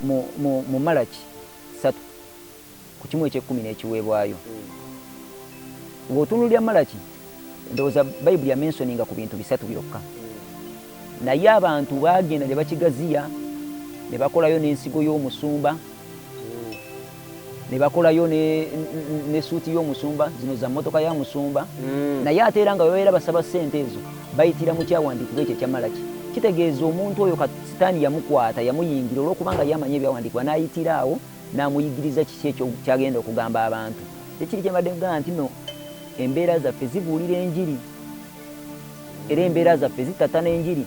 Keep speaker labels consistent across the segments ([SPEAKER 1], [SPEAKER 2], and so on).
[SPEAKER 1] Mu Malaki 3 ku kimu eky'ekkumi n'ekiweebwayo, bw'otunuulira Malaki, ndowooza Bayibuli yamentioninga ku bintu bisatu byokka, naye abantu baagenda ne bakigaziya ne bakolayo n'ensigo y'omusumba, ne bakolayo ne suuti y'omusumba, zino za mmotoka ya musumba. Naye ate era nga babeera basaba ssente ezo bayitira mu kyawandiikibwa ekyo ekya Malaki. Kitegeeza omuntu oyo Sitaani yamukwata, yamuyingira, olw'okubanga ye amanyi ebyawandiikibwa, n'ayitira awo n'amuyigiriza kiki ekyo kyagenda okugamba abantu. Ekiri kyembadde nkugamba nti no embeera zaffe zibuulira enjiri, era embeera zaffe zitatana enjiri.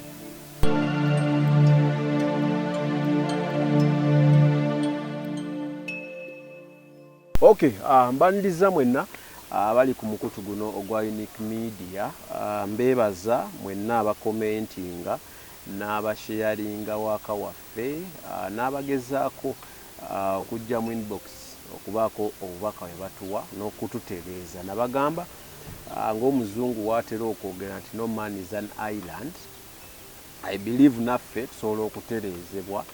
[SPEAKER 2] Okay, mbaniriza mwenna abali ku mukutu guno ogwa Unique Media. Mbeebaza mwenna abacommentinga n'abasharinga waka waffe, n'abagezaako okujja mu inbox okubaako obubaka bwe batuwa n'okututereeza. Nabagamba ng'omuzungu waatera okwogera nti no man is an island. I believe naffe tusobola okutereezebwa.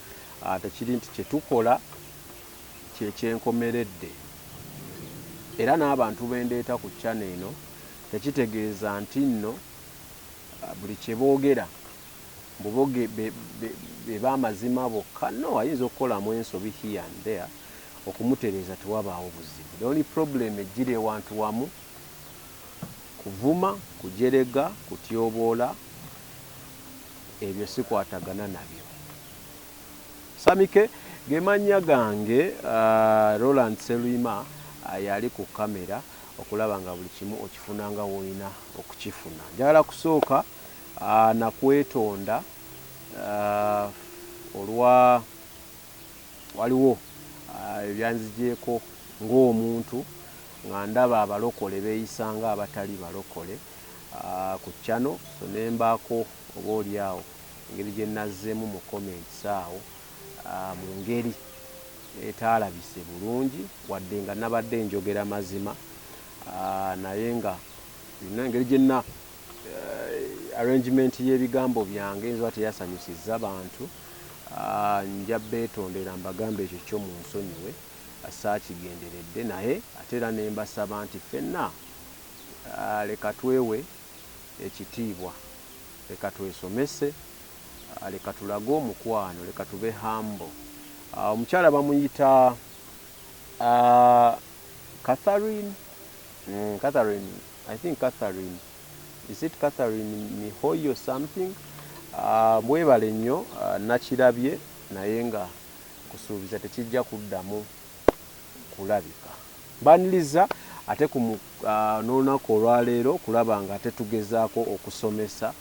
[SPEAKER 2] Tekiri nti kye tukola kyekyenkomeredde, era n'abantu bendeeta ku channel eno tekitegeeza nti nno buli kye boogera mbu be b'amazima bokka. No, ayinza okukolamu ensobi here and there, okumutereeza tewabaawo buzibu. The only problem ejjira ewantu wamu: kuvuma, kujerega, kutyoboola, ebyo sikwatagana nabyo. Samike ge mannya gange. Roland Selwima yali ku kamera okulaba nga buli kimu okifuna nga woolina okukifuna. Njagala kusooka nakwetonda olwa waliwo ebyanzigyeko ng'omuntu nga ndaba abalokole beeyisa nga abatali balokole ku channel, so ne mbaako oba oli awo engeri gye nazzeemu mu comments awo mu ngeri etaalabise bulungi, wadde nga nabadde njogera mazima, naye nga yonna engeri gyenna arrangement y'ebigambo byange nzoba teyasanyusizza bantu. Nja beetondera, mbagambe ekyo kyo munsonyiwe, saakigenderedde. Naye ate era ne mbasaba nti ffenna leka twewe ekitiibwa, leka twesomese, leka tulage omukwano, leka tube humble. Omukyala bamuyita Catherine, Catherine, I think Catherine, is it Catherine Mihoyo something? Mwebale nnyo, nakirabye, naye nga nkusuubiza tekijja kuddamu kulabika. Mbaniriza ate ku n'olunaku olwaleero okulaba nga ate tugezaako okusomesa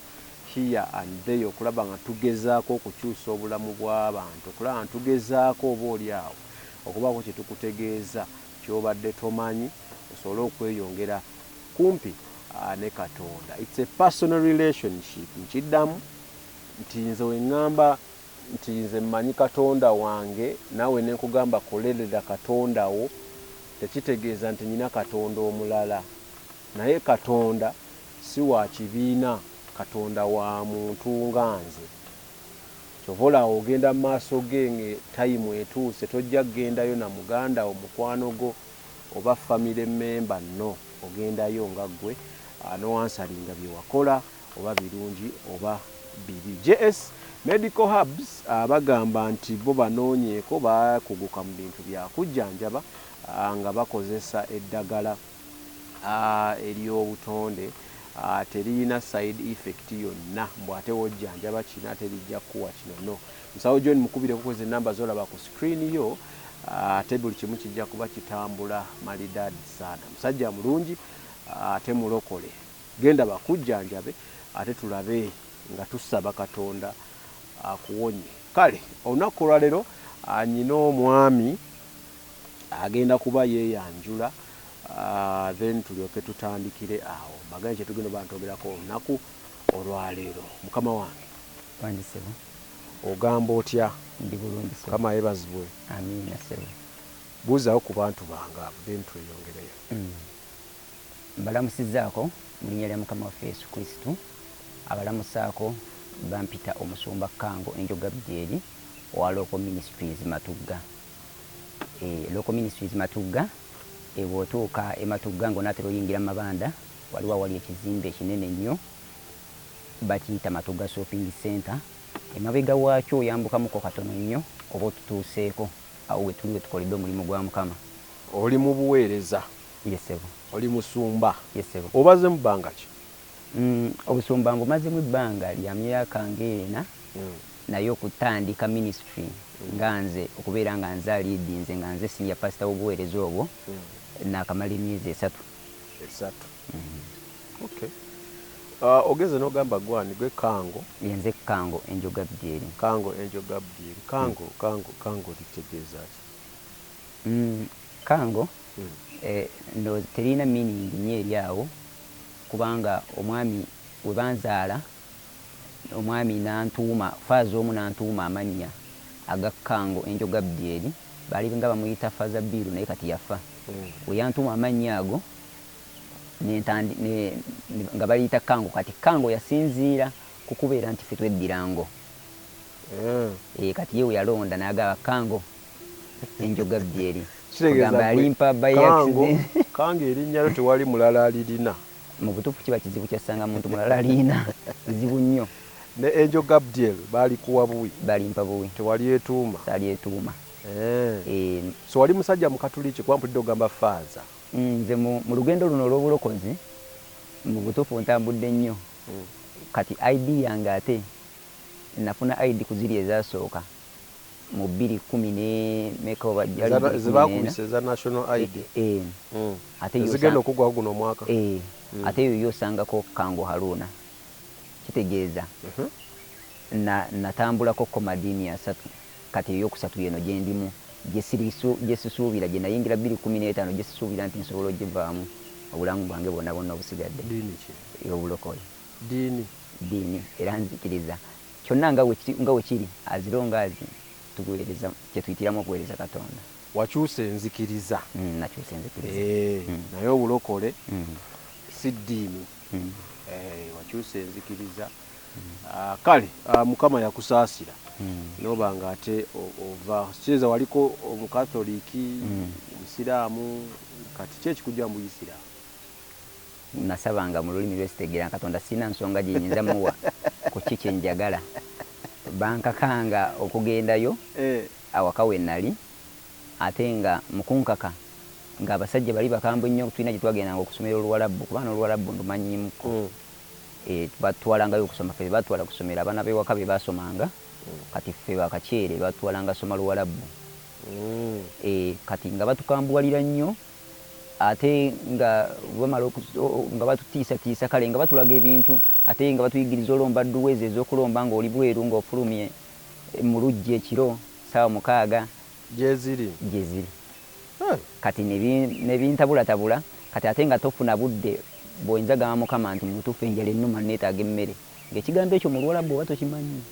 [SPEAKER 2] here and there, okulaba nga tugezaako okukyusa obulamu bw'abantu, okulaba nga tugezaako oba oli awo okubaako kye tukutegeeza ky'obadde tomanyi, osobole okweyongera kumpi ne Katonda. It's a personal relationship. Nkiddamu nti nze weŋŋamba nti nze mmanyi Katonda wange, naawe ne nkugamba kolerera Katonda wo, tekitegeeza nti nyina Katonda omulala. Naye Katonda si wa kibiina, Katonda wa muntu nga nze. Kyova olaba ogenda mu maaso ge nga time etuuse, tojja kugendayo na muganda wo, mukwano gwo oba family member. No, ogendayo nga ggwe n'oansweringa bye wakola, oba birungi oba bibi. JS Medical Hubs bagamba nti bo banoonyeeko, bakuguka mu bintu bya kujjanjaba nga bakozesa eddagala ery'obutonde, teriyina side effect yonna, mbu ate wojjanjaba kino ate lijja kukuwa kino. No, musawo John mukubireko kwezi enamba zolaba ku screen yo, ate buli kimu kijja kuba kitambula malidaadi saana. Musajja mulungi ate mulokole, genda bakujjanjabe ate tulabe nga tusaba Katonda akuwonye. Kale olunaku olwaleero nyina omwami agenda kuba yeeyanjula, then tulyoke tutandikire awo mbagambye kyetugenda oba ntwogerako olunaku olwaleero. Mukama wange.
[SPEAKER 1] Wangi ssebo.
[SPEAKER 2] Ogamba otya?
[SPEAKER 1] Ndi bulungi ssebo.
[SPEAKER 2] Mukama yeebazibwe.
[SPEAKER 1] Amiina ssebo.
[SPEAKER 2] Buuzaawo ku bantu bange abo, then tweyongereyo.
[SPEAKER 1] Mbalamusizzaako mu linnya lya Mukama waffe Yesu Kristo. Abalamusaako bampita Omusumba Kango Enjo Gabriel. Owa Local Ministries Matugga. Local Ministries Matugga, bw'otuuka e Matugga ng'onaatera oyingira mu Mabanda, waliwo awali ekizimbe ekinene ennyo bakiyita Matugga Shopping Center. Emabega waakyo oyambukamuko katono nnyo oba otutuuseeko. Awo we tuli we tukoledde omulimu gwa Mukama.
[SPEAKER 2] Oli mu buweereza?
[SPEAKER 1] Yes ssebo.
[SPEAKER 2] Oli musumba?
[SPEAKER 1] Yes ssebo.
[SPEAKER 2] Obaze mu bbanga ki?
[SPEAKER 1] Obusumba mbumazemu ebbanga lya myaka ng'ena, naye okutandika ministry nga nze okubeera nga nze aleadinze, nga nze senior pastor w'obuweereza obwo, naakamala emyezi 3.
[SPEAKER 2] 3. Okay. Ogeze n'ogamba gwani gwe Kango?
[SPEAKER 1] Yenze Kango Angel Gabriel.
[SPEAKER 2] Kango Angel Gabriel. Kango, Kango, Kango litegeeza ki?
[SPEAKER 1] Kango ndowooza terina meaning nnyo eri awo, kubanga omwami we banzaala, omwami n'antuuma, faaza omu n'antuuma amannya aga Kango Angel Gabriel. Baali nga bamuyita Faaza Bill, naye kati yafa. We yantuuma amannya ago nga baliyita Kango. Kati Kango yasinziira ku kubeera nti ffe tweddira ngo. Kati ye we yalonda n'agamba Kango Angel Gabriel.
[SPEAKER 2] Kitegeeza
[SPEAKER 1] Kugamba
[SPEAKER 2] gwe
[SPEAKER 1] alimpa by
[SPEAKER 2] Kango,
[SPEAKER 1] accident.
[SPEAKER 2] Kango erinnya lyo tewali mulala alirina.
[SPEAKER 1] Mu butuufu kiba kizibu kyasanga muntu mulala alirina. Kizibu nnyo.
[SPEAKER 2] Ne Angel Gabriel baalikuwa buwi?
[SPEAKER 1] Balimpa buwi.
[SPEAKER 2] Tewali etuuma?
[SPEAKER 1] Saali etuuma.
[SPEAKER 2] So wali musajja mukatuliki, kuba mpulidde ogamba faaza.
[SPEAKER 1] Nze mu lugendo luno olw'obulokozi mu butuufu ntambudde nnyo. Kati ID yange ate nafuna ID ku ziri ezasooka mu bbiri kumi ne meka oba gyali bbiri
[SPEAKER 2] Ze
[SPEAKER 1] kumi n'ena.
[SPEAKER 2] baakubisa eza national ID.
[SPEAKER 1] Ate yo
[SPEAKER 2] Ezigenda okuggwawo guno omwaka.
[SPEAKER 1] Ate yo yosangako Kango Haruna. Kitegeeza natambulako ko madiini 3. Kati eyokusatu yeno gye ndimu, gye sisuubira, gye nayingira bbiri kumi n'etaano, gye sisuubira nti nsobola ogivaamu obulamu bwange bwonna bwonna obusigadde.
[SPEAKER 2] Ddiini ki?
[SPEAKER 1] Ey'obulokole.
[SPEAKER 2] Ddiini?
[SPEAKER 1] Ddiini, era nzikiriza kyonna nga we kiri, as long as tuweereza kye tuyitiramu okuweereza Katonda.
[SPEAKER 2] Wakyusa enzikiriza?
[SPEAKER 1] Nakyusa enzikiriza.
[SPEAKER 2] Naye obulokole si ddiini. Wakyusa enzikiriza. Kale, Mukama yakusaasira. N'oba nga ate ova kitegeeza waliko Omukatholiki, Omusiraamu, kati ki ekikujja mu Buyisiraamu?
[SPEAKER 1] Nasabanga mu lulimi lwesitegeera, Katonda sirina nsonga gye nnyinza muwa ku ki kye njagala. Bankakanga okugendayo awaka we nali, ate nga mu kunkaka ng'abasajja bali bakambwe nnyo. Tulina gye twagendanga okusomera Oluwalabbu, kuba n'Oluwalabbu ndumanyiimuko. Batutwalangayo okusoma, ffe batutwala kusomera, abaana b'ewaka be baasomanga, kati ffe bakakyere batutwalanga soma Luwalabbu. Kati nga batukambuwalira nnyo, ate nga bamala nga batutiisatiisa, kale nga batulaga ebintu, ate nga batuyigiriza olomba dduwa ezo ez'okulomba ng'oli bweru ng'ofulumye mu luggya ekiro ssaawa 6.
[SPEAKER 2] Gyeziri?
[SPEAKER 1] Gyeziri. Kati ne bintabulatabula, kati ate nga tofuna budde bw'oyinza gamba Mukama nti mutuufu enjala ennuma neetaaga emmere. Ng'ekigambo ekyo mu Luwalabbu oba tokimanyi.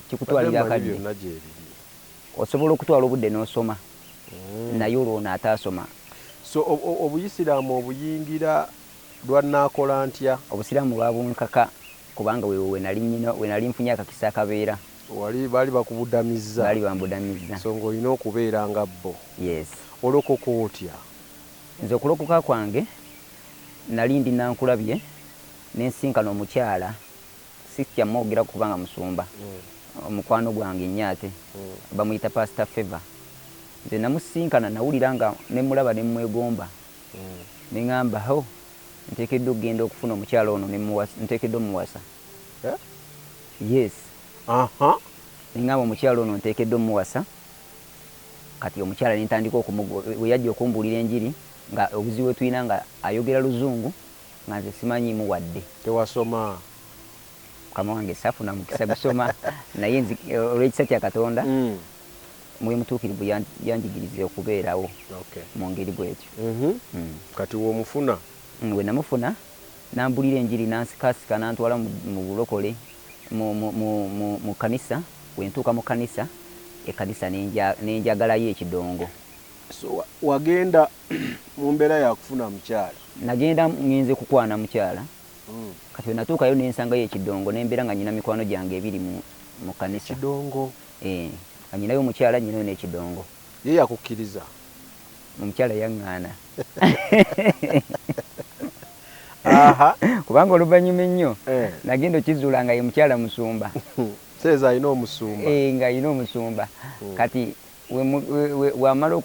[SPEAKER 1] Kikutwalira
[SPEAKER 2] Badde mmanyi
[SPEAKER 1] akadde.
[SPEAKER 2] byonna gyebiri.
[SPEAKER 1] Osobola okutwala obudde n'osoma, naye olwo ono ataasoma.
[SPEAKER 2] So obuyisiraamu obuyingira lwannaakola ntya?
[SPEAKER 1] Obusiraamu bwabunkaka kubanga we nali nfunye akakisa akabeera.
[SPEAKER 2] Wali baali bakubudamizza.
[SPEAKER 1] Baali bambudamizza.
[SPEAKER 2] So ng'olina okubeera nga bo.
[SPEAKER 1] Yes.
[SPEAKER 2] Olokoka otya?
[SPEAKER 1] Nze okulokoka kwange nali ndi Nankulabye ne nsinkana omukyala, si kyamwogerako kubanga musumba, omukwano gwange nnyo ate, bamuyita Pastor Favor. Nze namusinkana, nawulira nga ne mulaba ne mmwegomba. Ne ŋŋamba, ho, nteekeddwa okugenda okufuna omukyala ono, nteekeddwa omuwasa. Yes. Ne ŋŋamba omukyala ono nteekeddwa omuwasa. Kati omukyala ne ntandika bwe yajja okumbuulira enjiri, nga obuzibu bwe tulina nga ayogera Luzungu, nga nze simanyiimu wadde.
[SPEAKER 2] Tewasoma?
[SPEAKER 1] Mukama wange saafuna mukisa gusoma, naye olw'ekisa kya Katonda, Mwoyo Mutuukirivu yanjigiriza okubeerawo mu ngeri bw'etyo.
[SPEAKER 2] Kati w'omufuna?
[SPEAKER 1] Bwe namufuna, n'ambulira enjiri, n'ansikasika, n'antwala mu bulokole, mu kkanisa. Bwe ntuuka mu kkanisa, ekkanisa ne njagalayo ekidongo.
[SPEAKER 2] So wagenda mu mbeera ya kufuna mukyala?
[SPEAKER 1] Nagenda ngenze kukwana mukyala. Kati we natuukayo nensangayo ekidongo, nembeera nga nyina mikwano gyange ebiri mu kanisa.
[SPEAKER 2] Kidongo?
[SPEAKER 1] Eh, nga nyinayo omukyala, nyinayo n'ekidongo.
[SPEAKER 2] Ye yakukkiriza?
[SPEAKER 1] Omukyala yaŋŋaana.
[SPEAKER 2] Aha.
[SPEAKER 1] Kubanga oluvannyuma ennyo
[SPEAKER 2] Eh.
[SPEAKER 1] nagenda okizuula nga ye mukyala musumba.
[SPEAKER 2] Seeza alina omusumba.
[SPEAKER 1] Eh, nga alina omusumba. Kati wamala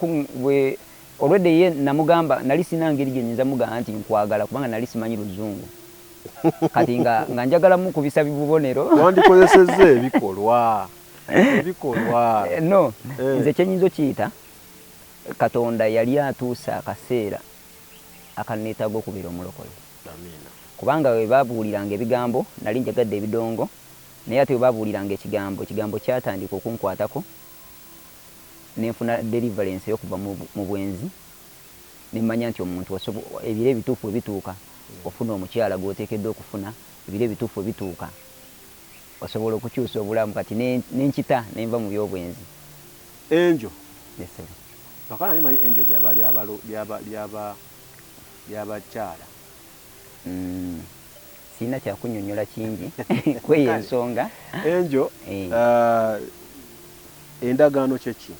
[SPEAKER 1] olwedde ye namugamba, nali sina ngeri gye nyinza mugamba nti nkwagala, kubanga nali simanyi luzungu. Kati nga njagala mukubisa bubonero.
[SPEAKER 2] Wandikozesezza ebikolwa.
[SPEAKER 1] Eh, no.
[SPEAKER 2] Eh.
[SPEAKER 1] Nze kyenyinza okiyita, Katonda yali atuusa akaseera akaneetaaga okubeera omulokole.
[SPEAKER 2] Amiina.
[SPEAKER 1] Kubanga bwe babuuliranga ebigambo, nali njagadde ebidongo, naye ate bwe babuuliranga ekigambo, ekigambo kyatandika okunkwatako, nenfuna deliverance eyokuva mu bwenzi, nemmanya nti omuntu ebiro ebituufu ebituuka ofuna omukyala gw'oteekeddwa okufuna, ebiro ebituufu ebituuka osobola okukyusa obulamu. Kati nenkita nenva mu byobwenzi.
[SPEAKER 2] Enjo.
[SPEAKER 1] Yes, sir.
[SPEAKER 2] Bakana nimanyi enjo lyaba lyabakyala.
[SPEAKER 1] Sirina kyakunnyonnyola kingi kweyo ensonga.
[SPEAKER 2] Enjo.
[SPEAKER 1] Eh.
[SPEAKER 2] Endagaano kyeki?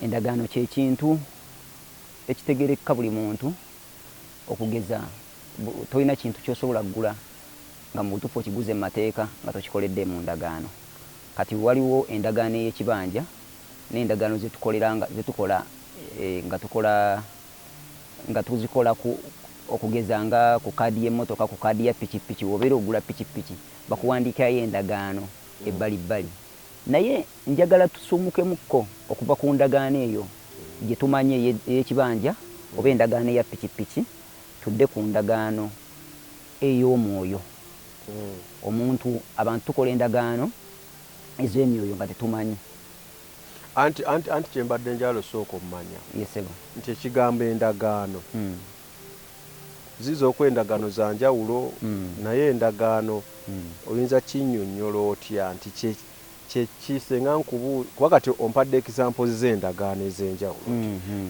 [SPEAKER 1] Endagaano kyekintu ekitegerekeka buli muntu. Okugeza, tolina kintu kyosobola kugula nga mu butuufu okiguze mu mateeka nga tokikoledde mu ndagaano. Kati waliwo endagaano ey'ekibanja n'endagaano zetukolera nga zetukola, nga tukola nga tuzikola ku okugeza nga ku kaadi y'emmotoka, ku kaadi ya pikipiki. Wobeera ogula pikipiki, bakuwandiikayo endagaano ebbalibbali. Naye njagala tusumukemukko okuva ku ndagaano eyo gye tumanyi ey'ekibanja oba endagaano eya pikipiki, tudde ku ndagaano ey'omwoyo. Omuntu, abantu tukola endagaano ez'emyoyo nga tetumanyi.
[SPEAKER 2] Anti kyembadde njala osooka omumanya
[SPEAKER 1] Yes, ssebo.
[SPEAKER 2] nti ekigambo endagaano, ziza okwendagaano za njawulo, naye endagaano oyinza kinnyonnyola otya nti kyekisenga nkubu? Kuba kati ompadde examples z'endagaano ez'enjawulo.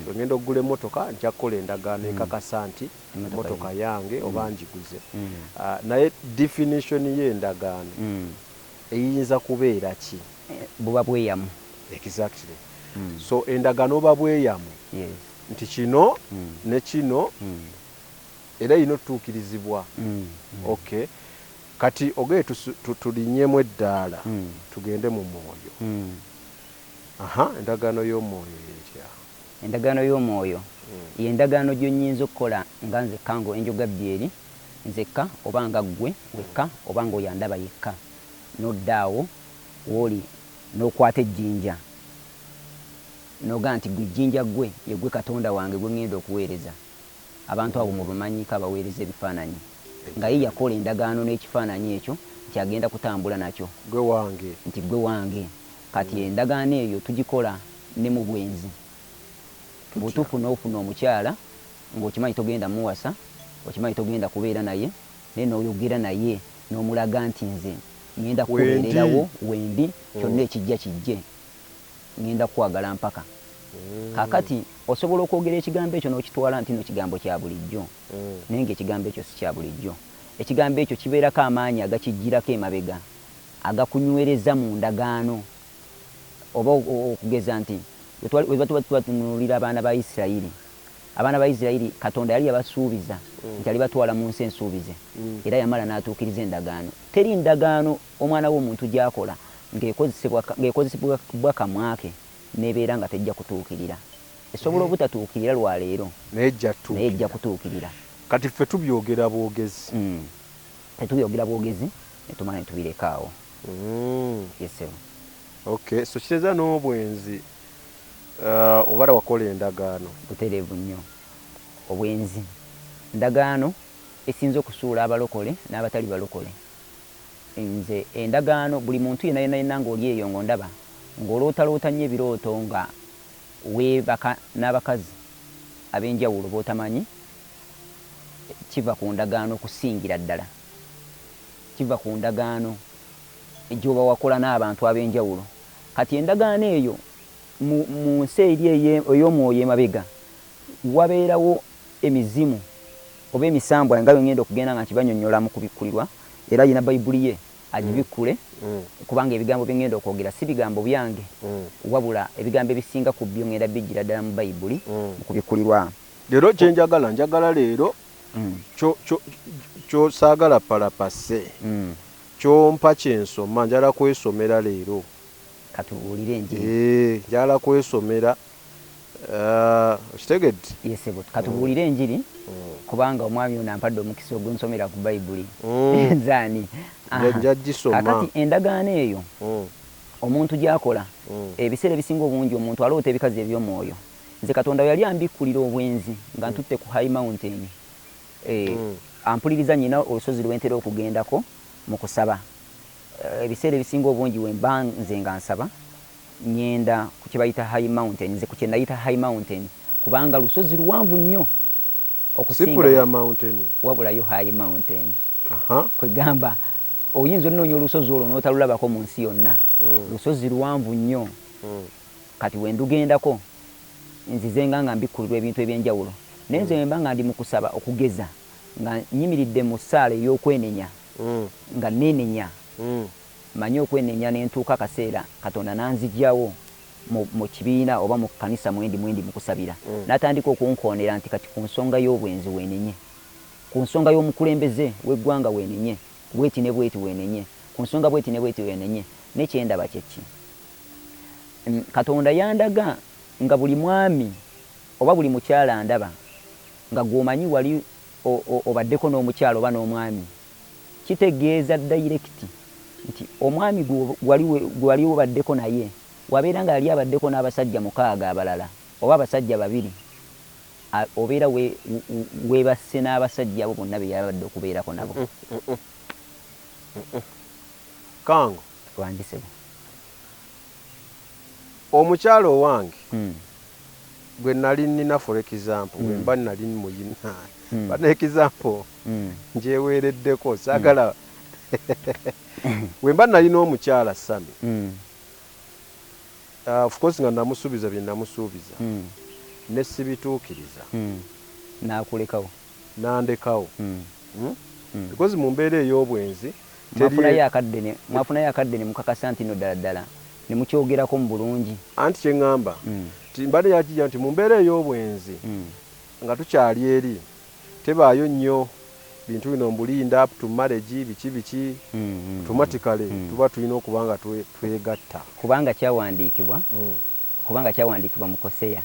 [SPEAKER 2] Ogenda okugula emmotoka, nja kukola endagaano ekakasa nti
[SPEAKER 1] Emmotoka.
[SPEAKER 2] Emmotoka yange oba ngiguze. Ah, naye definition y'endagaano eyinza kubeera ki?
[SPEAKER 1] Eh, buba bweyamu.
[SPEAKER 2] Exactly. So endagaano oba bweyamu nti kino ne kino era erina otutuukirizibwa. Okay, kati ogeye tulinnyemu eddaala, tugende mu mwoyo. Aha, endagaano y'omwoyo yetya?
[SPEAKER 1] Endagaano y'omwoyo ye ndagaano gy'onyinza okukola nga nzekka, ngo Angel Gabriel nzekka, oba nga ggwe wekka, oba nga oyo andaba yekka, n'oddaawo wooli n'okwata ejjinja n'ogaa nti, "Gwe ejjinja, ggwe ye gwe Katonda wange gwe ŋŋenda okuweereza." Abantu abo mubamanyiko abaweereza ebifaananyi, nga ye yakola endagaano n'ekifaananyi ekyo nti agenda kutambula nakyo.
[SPEAKER 2] Gwe wange.
[SPEAKER 1] Nti gwe wange. Kati endagaano eyo tugikola ne mu bwenzi. Butuufu, n'ofuna omukyala ng'okimanyi togenda muwasa, okimanyi togenda kubeera naye, naye n'oyogera naye n'omulaga nti, "Nze ŋŋenda kukubeererawo, wendi, kyonna ekijja kijje, ŋŋenda kukwagala mpaka." Kaakati osobola okwogera ekigambo ekyo n'okitwala nti no kigambo kya bulijjo, naye ng'ekigambo ekyo si kya bulijjo. Ekigambo ekyo kibeerako amaanyi agakijjirako emabega agakunywereza mu ndagaano. Oba okugeza nti bwe tuba tubatunuulira abaana ba Isirayiri, abaana ba Isirayiri Katonda yali yabasuubiza nti alibatwala mu nsi ensuubize, era yamala n'atuukiriza endagaano. Teri ndagaano omwana w'omuntu gy'akola ng'ekozesebwa kamwake n'ebeera nga tejja kutuukirira. Esobola obutatuukirira lwaleero,
[SPEAKER 2] naye ejja
[SPEAKER 1] naye ejja
[SPEAKER 2] tuukirira.
[SPEAKER 1] Kutuukirira.
[SPEAKER 2] Kati ffe tubyogera bwogezi.
[SPEAKER 1] Tetubyogera bwogezi netumala netubireka awo. Yes, sir.
[SPEAKER 2] Okay, so kitegeeza n'obwenzi, obala wakola endagaano.
[SPEAKER 1] Butereevu nnyo. Obwenzi ndagaano esinza okusuula abalokole n'abatali balokole. Nze endagaano, buli muntu yenna yenna yenna ng'oli eyo ng'ondaba ng'olootaloota nnyo ebirooto nga weebaka n'abakazi ab'enjawulo b'otamanyi, kiva ku ndagaano. Okusingira ddala kiva ku ndagaano gy'oba wakola n'abantu ab'enjawulo. Kati endagaano eyo mu nsi eri ey'omwoyo emabega wabeerawo emizimu. Oba emisambwa nga bwe ngenda okugenda nga nkibanyonnyola mu kubikkulirwa, era yina Bayibuli ye agibikkule, kubanga ebigambo bye ngenda okwogera si bigambo byange, wabula ebigambo ebisinga ku byo ngenda bijjira ddala mu Bayibuli, mu kubikkulirwa.
[SPEAKER 2] Leero kyenjagala, njagala leero kyosaagala palapase, kyompa kyensoma, njagala kwesomera leero.
[SPEAKER 1] Katubuulire enjiri.
[SPEAKER 2] Njagala kwesomera. Okitegedde?
[SPEAKER 1] Yes ssebo, katubuulire enjiri, kubanga omwami ono ampadde omukisa ogunsomera ku Bayibuli. Nze ani?
[SPEAKER 2] Nja gisoma.
[SPEAKER 1] Kakati endagaano eyo omuntu gy'akola, ebiseera ebisinga obungi omuntu aloota ebikazi eby'omwoyo. Nze Katonda yali ambikkulira obwenzi nga ntutte ku high mountain. Ampuliriza, nnyina olusozi lwe ntera okugendako mu kusaba. Ebiseera ebisinga obungi we mba nze nga nsaba, ŋŋenda ku kye bayita high mountain, nze ku kye nayita high mountain, kubanga lusozi luwanvu nnyo okusinga
[SPEAKER 2] Si prayer mountain.
[SPEAKER 1] Wabulayo high mountain. Kwegamba oyinza onoonya olusozi olwo n'otalulabako mu nsi yonna. Lusozi luwanvu nnyo. Kati we ndugendako nzizenga nga mbikkulirwa ebintu ebyenjawulo, naye nze wemba nga ndi mu kusaba, okugeza nga nyimiridde mu ssaala ey'okwenenya, nga neenenya, manyi okwenenya, ne ntuuka akaseera Katonda n'anzigyawo mu kibiina oba mu kkanisa mwendi mu kusabira, n'atandika okunkoonera nti kati ku nsonga y'obwenzi weenenye, ku nsonga y'omukulembeze w'eggwanga weenenye, bweti ne bweti weenenye, ku nsonga bweti ne bweti weenenye. Nekyendaba kyeki? Katonda yandaga nga buli mwami oba buli mukyala ndaba nga gw'omanyi wali obaddeko n'omukyala oba n'omwami, kitegeeza direct nti omwami gwe wali obaddeko naye wabeera nga yali abaddeko n'abasajja 6 abalala oba abasajja 2, obeera weebasse n'abasajja abo bonna be yabadde okubeerako nabo.
[SPEAKER 2] Kango.
[SPEAKER 1] Wangisebo.
[SPEAKER 2] Omukyalo owange gwe nali nina, for example, bwe mba nali muyina bana, example njeweereddeko, saagala, bwe mba nalina omukyala Sami, of course nga namusuubiza bye namusuubiza ne sibituukiriza,
[SPEAKER 1] N'akulekawo.
[SPEAKER 2] Nandekawo. Because mu mbeera ey'obwenzi
[SPEAKER 1] Mwafunayo akadde ne mukakasa nti no ddala ddala ne mukyogerako mu bulungi?
[SPEAKER 2] Anti kyeŋŋamba ti mbadde yakijja nti mu mbeera ey'obwenzi nga tukyali eri, tebaayo nnyo bintu bino mbulinda up to marriage, biki biki. Automatically tuba tulina okuba nga twegatta.
[SPEAKER 1] Kubanga kyawandiikibwa, kubanga kyawandiikibwa mu Koseya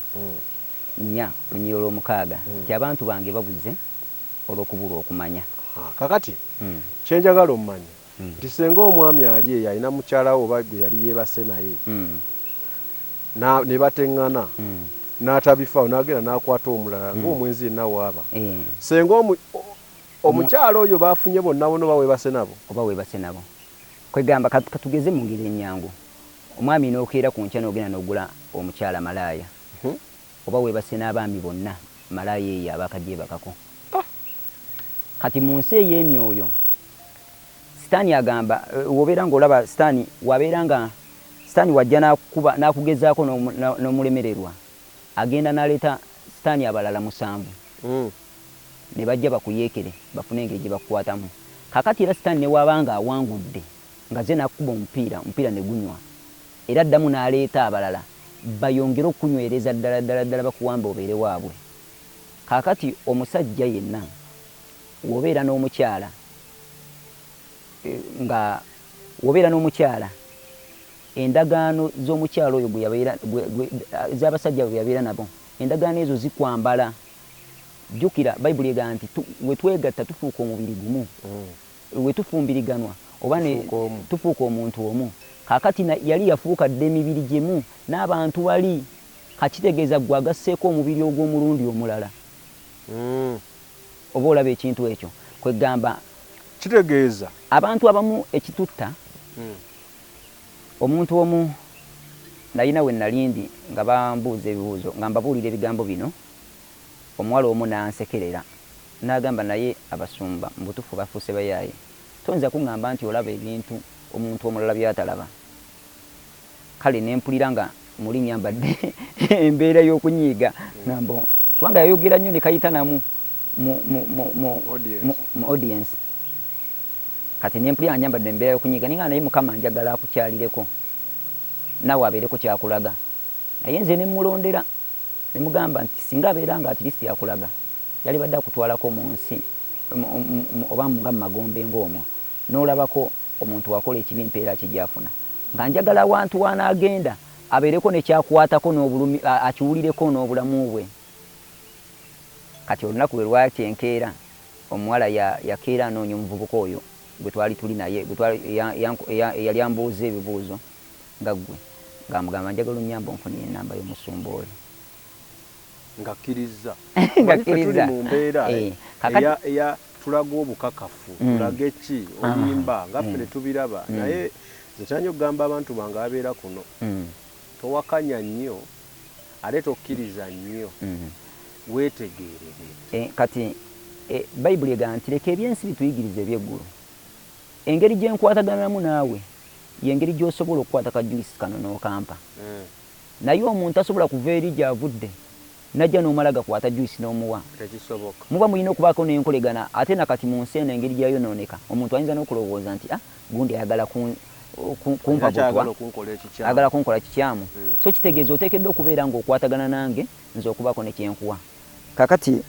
[SPEAKER 1] 4:6 nti abantu bange babuze olw'okubulwa okumanya.
[SPEAKER 2] Kakati kyenjagala omumanye nti senga omwami ali eyo alina mukyala we oba gwe yali yeebase naye ne bateŋŋana, n'atabifaawo, n'agenda n'akwata omulala ng'omwenzi yenna waaba, senga omukyala oyo bafunye bonna bonna oba weebase nabo.
[SPEAKER 1] Oba weebase nabo. Kwegamba katugeze mu ngeri ennyangu, omwami n'okeera ku nkya n'ogenda n'ogula omukyala malaaya, oba weebase n'abaami bonna malaaya eyo abakagyebakako. Kati mu nsi ey'emyoyo, Sitaani agamba, wobeera ng'olaba Sitaani, wabeera nga Sitaani wajja n'akukuba n'akugezaako n'omulemererwa, agenda n'aleeta Sitaani abalala 7 ne bajja bakuyeekere bafune engeri gye bakukwatamu. Kakati era Sitaani ne waaba nga awangudde nga ze n'akukuba omupiira, omupiira ne gunywa, era addamu n'aleeta abalala bayongere okunywereza ddala ddala ddala bakuwambe obeere waabwe. Kaakati omusajja yenna wobeera n'omukyala, nga wobeera n'omukyala, endagaano z'omukyala oyo gwe yabeera z'abasajja bwe yabeera nabo, endagaano ezo zikwambala. Jjukira Bayibuli egamba nti we twegatta tufuuka omubiri gumu, we tufumbiriganwa oba ne
[SPEAKER 2] Tufuuka omu.
[SPEAKER 1] Tufuuka omuntu omu. Kaakati yali yafuuka dda emibiri gimu n'abantu bali, kakitegeeza gwe agasseeko omubiri ogw'omulundi omulala. Oba olaba ekintu ekyo, kwegamba
[SPEAKER 2] Kitegeeza
[SPEAKER 1] abantu abamu ekitutta omuntu omu nalina we nalindi nga bambuuza ebibuuzo, nga mbabuulira ebigambo bino, omuwala omu n'ansekerera n'agamba, "Naye abasumba mu butuufu bafuuse bayaaye, toyinza kuŋŋamba nti olaba ebintu omuntu omulala by'atalaba." Kale ne mpulira nga muli nyambadde embeera y'okunyiiga, ngamba kubanga yayogera nnyo ne kayita namu. mu audience. Kati nempulira njambadde embeera y'okunyiiga, ninga naye Mukama njagala akukyalireko naawe abeereko kyakulaga. Naye nze ne mmulondera ne mugamba nti singa abeera nga at least akulaga, yalibadde akutwalako mu nsi oba nga mu magombe ng'omwo, n'olabako omuntu wakola ekibi empeera ki gy'afuna. Nga njagala awantu w'anaagenda abeereko ne kyakwatako n'obulumi, akiwulireko n'obulamu bwe. Kati olunaku lwe lwakya enkeera, omuwala yakeera anoonya omuvubuka oyo gwe twali tuli naye, eyali ambuuza ebibuuzo nga ggwe, ng'amugamba njagala onnyambe onfunire ennamba y'omusumba oyo.
[SPEAKER 2] Ng'akkiriza.
[SPEAKER 1] Ng'akkiriza.
[SPEAKER 2] Tuli mu mbeera eya tulaga obukakafu, tulage ki, olimba, nga ffe ne tubiraba. Naye nze ntera nnyo okugamba abantu bange ababeera kuno, towakanya nnyo, ate tokkiriza nnyo, weetegeerere.
[SPEAKER 1] Kati Bayibuli egamba nti leka ebyensi bituyigirize ebyeggulu. Engeri gye nkwataganamu naawe y'engeri gy'osobola okukwata ka juice kano n'okampa. Naye omuntu asobola kuva eri gy'avudde najja n'omala gakwata juice n'omuwa.
[SPEAKER 2] Tekisoboka.
[SPEAKER 1] Muba mulina okubaako n'enkolegana. Ate nakati mu nsi eno engeri gyayonooneka, omuntu ayinza n'okulowooza nti gundi ayagala kumpa butwa, ayagala kunkola kikyamu. So kitegeeza oteekeddwa okubeera ng'okwatagana nange nze okubaako ne kyenkuwa. Kakati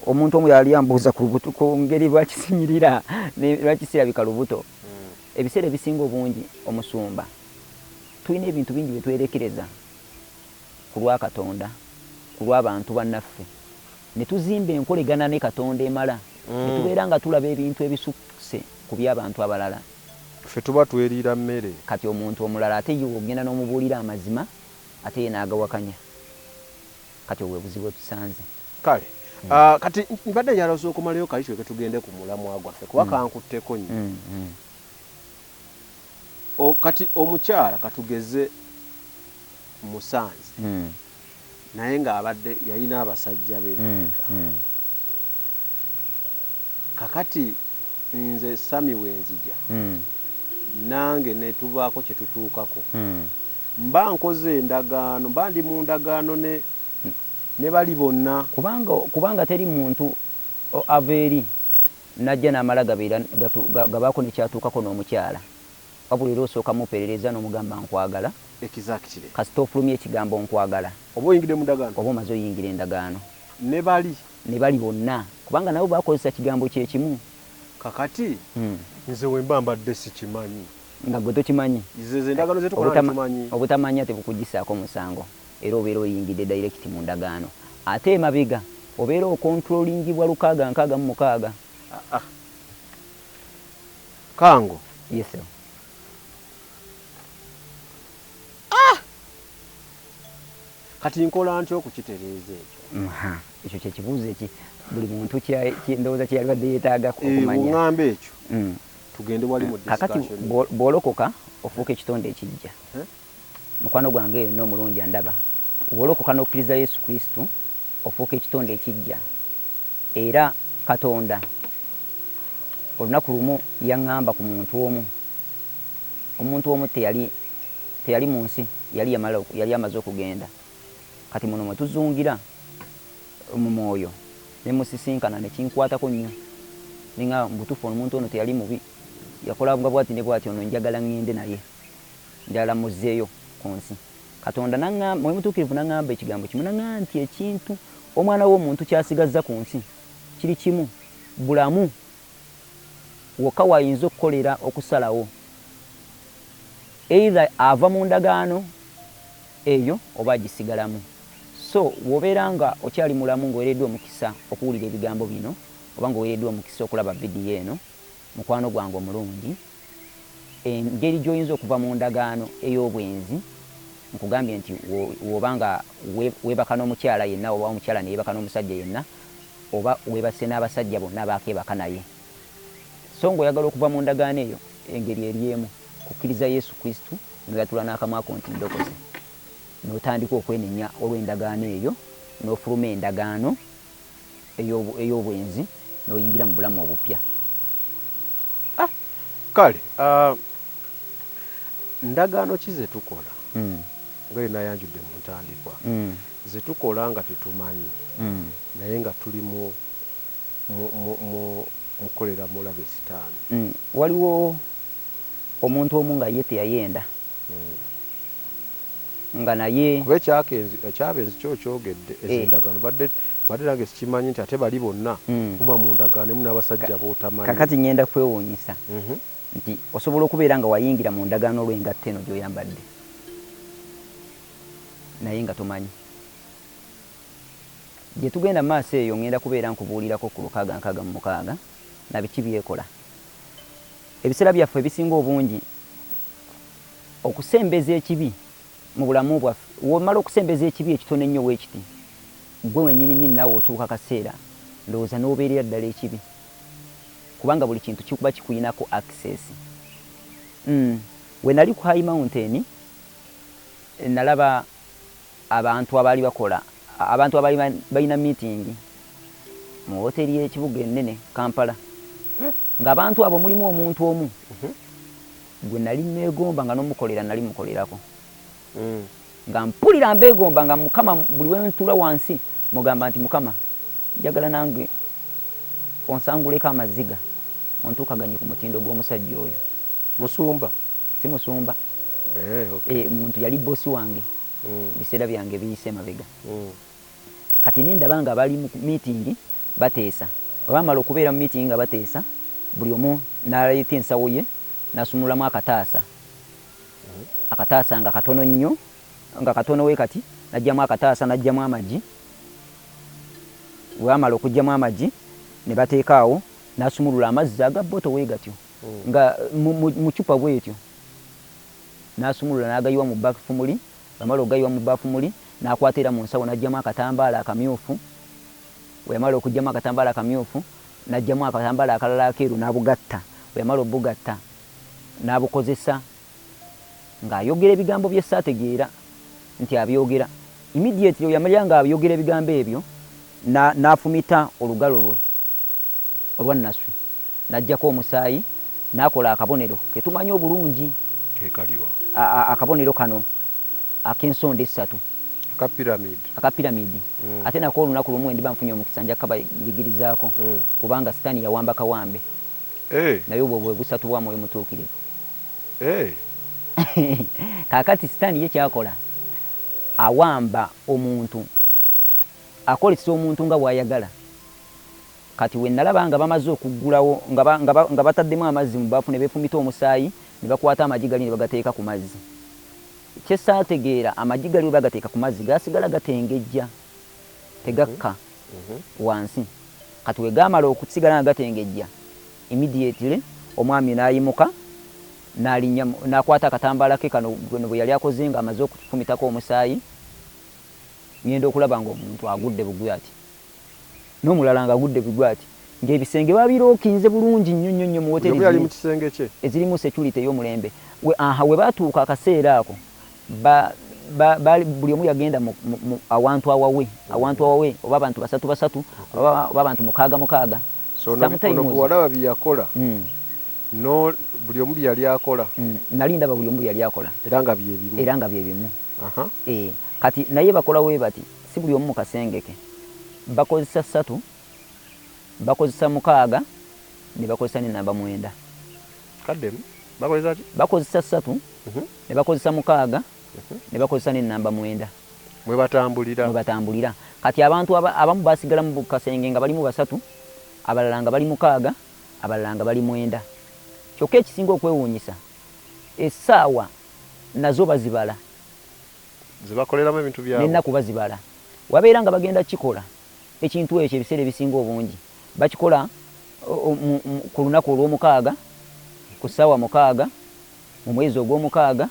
[SPEAKER 1] omuntu omu yali ambuuza ku ngeri lwaki sinyirira, lwaki sirabika lubuto. Ebiseera ebisinga obungi omusumba tulina ebintu bingi bye twerekereza ku lwa Katonda, ku lw'abantu bannaffe, ne tuzimba enkolegana ne Katonda emala, ne tubeera nga tulaba ebintu ebisusse ku by'abantu abalala.
[SPEAKER 2] Ffe tuba tweriira mmere.
[SPEAKER 1] Kati omuntu omulala ate ye ogenda n'omubuulira amazima, ate ye n'agawakanya. Kati obwo buzibu bwe tusanze.
[SPEAKER 2] Kale kati mbadde njagala osooka omaleyo kali tuleke tugende ku mulamwa gwaffe, kuba kankutteko nnyo. Kati omukyala katugeze musanze, naye ng'abadde yalina abasajja be emabega. Kakati nze Sami wenzija, nange ne tubaako kye tutuukako, mba nkoze endagaano, mba ndi mu ndagaano ne bali bonna.
[SPEAKER 1] Kubanga teri muntu ava eri najja n'amala gabaako nekyatuukako n'omukyala, wabula era osooka muperereza n'omugamba nkwagala. Kasita ofulumya ekigambo nkwagala,
[SPEAKER 2] oba oyingidde mu ndagaano,
[SPEAKER 1] oba omaze oyingira endagaano.
[SPEAKER 2] Ne bali
[SPEAKER 1] ne bali bonna, kubanga nabo bakozesa kigambo kyekimu.
[SPEAKER 2] Kakati nze wemba mbadde sikimanyi,
[SPEAKER 1] nga gwe tokimanyi,
[SPEAKER 2] ze endagaano zetukola tumanyi.
[SPEAKER 1] Obutamanya tebukugisaako musango, era obeera oyingidde direct mu ndagaano. Ate emabega obeera okontrolingibwa 666.
[SPEAKER 2] Kango.
[SPEAKER 1] Yes sir.
[SPEAKER 2] Kati nkola ntya okukitereeza ekyo?
[SPEAKER 1] Ekyo kyekibuuzo eki buli muntu ndowooza kyeyalibadde yeetaaga okumanya.
[SPEAKER 2] Oŋŋamba ekyo, tugende wali mu
[SPEAKER 1] Kakati
[SPEAKER 2] discussion.
[SPEAKER 1] bw'olokoka ofuuka ekitonde ekijja. Mukwano gwange yonna omulungi andaba, bw'olokoka n'okkiriza Yesu Kristo ofuuka ekitonde ekijja. Era Katonda olunaku lumu yaŋŋamba ku muntu omu. Omuntu omu teyali mu nsi, yali amaze okugenda. Kati muno mwe tuzungira mu mwoyo ne musisinkana ne kinkwatako nnyo. Ninga mu butuufu omuntu ono teyali mubi, yakola nga bw'ati ne bw'ati, ono njagala ŋŋende naye, njagala muzzeeyo ku nsi. Katonda n'aŋŋamba, Mwoyo Mutuukirivu n'aŋŋamba ekigambo kimu, n'aŋŋamba nti ekintu omwana w'omuntu ky'asigazza ku nsi kiri kimu, bulamu wokka wayinza okukolera okusalawo, either ava mu ndagaano eyo oba agisigalamu. So bw'obeera nga okyali mulamu ng'oweereddwa omukisa okuwulira ebigambo bino, oba ng'oweereddwa omukisa okulaba vidiyo eno, mukwano gwange omulungi, engeri gy'oyinza okuva mu ndagaano ey'obwenzi, nkugambye nti w'oba nga weebaka n'omukyala yenna, oba omukyala ne yeebaka n'omusajja yenna, oba weebase n'abasajja bonna abaakeebaka naye, so ng'oyagala okuva mu ndagaano eyo, engeri eri emu: kukkiriza Yesu Kristo n'oyatula n'akamwa ko nti ndokose, n'otandika okwenenya olw'endagaano eyo, n'ofuluma endagaano ey'obwenzi n'oyingira mu bulamu obupya.
[SPEAKER 2] Kale ndagaano ki ze tukola, nga nayanjudde mu ntandikwa, ze tukola nga tetumanyi, naye nga tuli mu Mukolera mulabe sitaani.
[SPEAKER 1] Waliwo omuntu omu nga ye teyayenda nga naye
[SPEAKER 2] Kuba ekyabenzi kyo kyogedde, ezo endagaano badde nange sikimanyi nti ate bali bonna muba mu ndagaano emu n'abasajja b'otamanyi.
[SPEAKER 1] Kakati ngenda kwewuunyisa nti osobola okubeera nga wayingira mu ndagaano olw'engatto eno gy'oyambadde naye nga tomanyi. Gye tugenda mu maaso eyo ngenda kubeera nkubuulirako ku 666 na biki byekola. Ebiseera byaffe ebisinga obungi okusembeza ekibi mu bulamu bwaffe, w'omala okusembeza ekibi ekitono ennyo weekiti, ggwe wennyini nnyini naawe otuuka akaseera ndowooza n'obeerera ddala ekibi, kubanga buli kintu kikuba kikuyinako access. We nali ku High Mountain nalaba abantu abaali bakola, abantu abaali balina meeting mu wooteeri y'ekibuga ennene Kampala, ng'abantu abo mulimu omuntu omu gwe nali neegomba nga n'omukolera nali mukolerako, nga mpulira mbeegomba, nga Mukama buli we ntuula wansi mugamba nti, Mukama, njagala nange onsanguleko amaziga ontuukaganye ku mutindo gw'omusajja oyo.
[SPEAKER 2] Musumba?
[SPEAKER 1] Si musumba. Muntu yali bosi wange biseera byange biyise emabega. Kati nendaba nga bali mu meeting bateesa. Bwe bamala okubeera mu meeting nga bateesa, buli omu n'aleeta ensawo ye n'asumululamu akataasa, akataasa nga katono nnyo, nga katono we kati, n'aggyamu akataasa, n'aggyamu amagi. Bwe bamala okuggyamu amagi ne bateeka awo, n'asumulula amazzi aga bottle we gatyo nga mu cupa bw'etyo, n'asumulula n'agayiwa mu bbafu muli. Bw'amala okugayiwa mu bbaafu muli, n'akwata era mu nsawo n'aggyamu akatambaala akamyufu. Bwe yamala okuggyamu akatambaala akamyufu, n'aggyamu akatambaala akalala akeeru n'abugatta. Bwe yamala obugatta n'abukozesa ng'ayogera ebigambo bye saategeera nti abyogera. Immediately bwe yamalira ng'ayogera ebigambo ebyo, n'afumita olugalo lwe olwa nnaswi, n'aggyako omusaayi, n'akola akabonero ke tumanyi obulungi.
[SPEAKER 2] Kekaliwa?
[SPEAKER 1] Akabonero kano ak'ensonda essatu.
[SPEAKER 2] Aka pyramid.
[SPEAKER 1] Aka pyramid. Ate nako olunaku lumu ndiba nfunye omukisa nja kabayigirizaako, kubanga Sitaani yawamba kawambe. Naye obwo bwe busatu bwa Mwoyo Mutuukirivu. Kaakati Sitaani ye kyakola, awamba omuntu, akozesa omuntu nga bw'ayagala. Kati we nalaba nga bamaze okuggulawo, nga bataddemu amazzi mu bbaafu ne beefumita omusaayi, ne bakwata amagi gali ne bagateeka ku mazzi. Kye saategeera, amagi gali bwe bagateeka ku mazzi gasigala gatengejja, tegakka wansi. Kati we gaamala okusigala nga gatengejja, immediately omwami n'ayimuka n'alinnya, n'akwata akatambaala ke kano bwe yali akoze ng'amaze okufumitako omusaayi. Ngenda okulaba ng'omuntu agudde bugwi ati, n'omulala ng'agudde bugwi ati, ng'ebisenge babirookinze bulungi nnyo nnyo nnyo mu
[SPEAKER 2] Buli omu yali mu kisenge kye.
[SPEAKER 1] Ezirimu security ey'omulembe. Aha, we baatuuka akaseera ako buli omu yagenda mu awantu awawe, awantu awawe, oba abantu basatu basatu oba abantu mukaaga mukaaga.
[SPEAKER 2] So ono gwe walaba bye yakola, no buli omu bye yali akola?
[SPEAKER 1] Nali ndaba buli omu bye yali akola.
[SPEAKER 2] Era nga bye bimu?
[SPEAKER 1] Era nga bye bimu. Kati naye bakola we bati, si buli omu mu kasenge ke. Bakozesa ssatu, bakozesa mukaaga, ne bakozesa n'ennamba 9.
[SPEAKER 2] Kaddemu, bakozesa ki?
[SPEAKER 1] Bakozesa ssatu, ne bakozesa mukaaga, ne bakozesa n'ennamba 9.
[SPEAKER 2] Mwe batambulira.
[SPEAKER 1] Mwe batambulira. Kati abantu abamu basigala mu kasenge nga balimu basatu, abalala nga bali mukaaga, abalala nga bali 9. Kyokka ekisinga okwewuunyisa, essaawa nazo bazibala.
[SPEAKER 2] Ze bakoleramu ebintu byabwe.
[SPEAKER 1] N'ennaku bazibala. Wabeera nga bagenda kukikola ekintu ekyo, ebiseera ebisinga obungi bakikola ku lunaku olw'omukaaga ku ssaawa 6 mu mwezi ogw'omukaaga.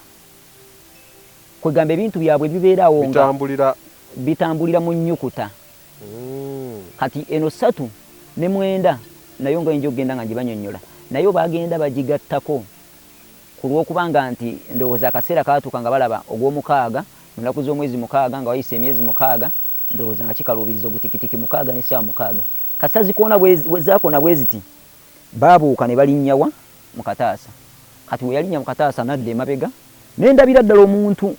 [SPEAKER 1] Kwegamba ebintu byabwe bibeerawo nga
[SPEAKER 2] bitambulira
[SPEAKER 1] bitambulira mu nnyukuta. Kati eno 3 ne 9 nayo nga nja okugenda nga ngibanyonnyola, nayo bagenda bagigattako ku lw'okubanga nti ndowooza akaseera kaatuuka nga balaba ogw'omukaaga mu nnaku z'omwezi 6 nga wayise emyezi 6, ndowooza nga kikaluubiriza ogutikitiki 6 n'essaawa 6. Kasita zikoona zakoona bwe ziti, baabuuka ne balinnya wa mu kataasa. Kati we yalinnya mu kataasa n'adda emabega, ne ndabira ddala omuntu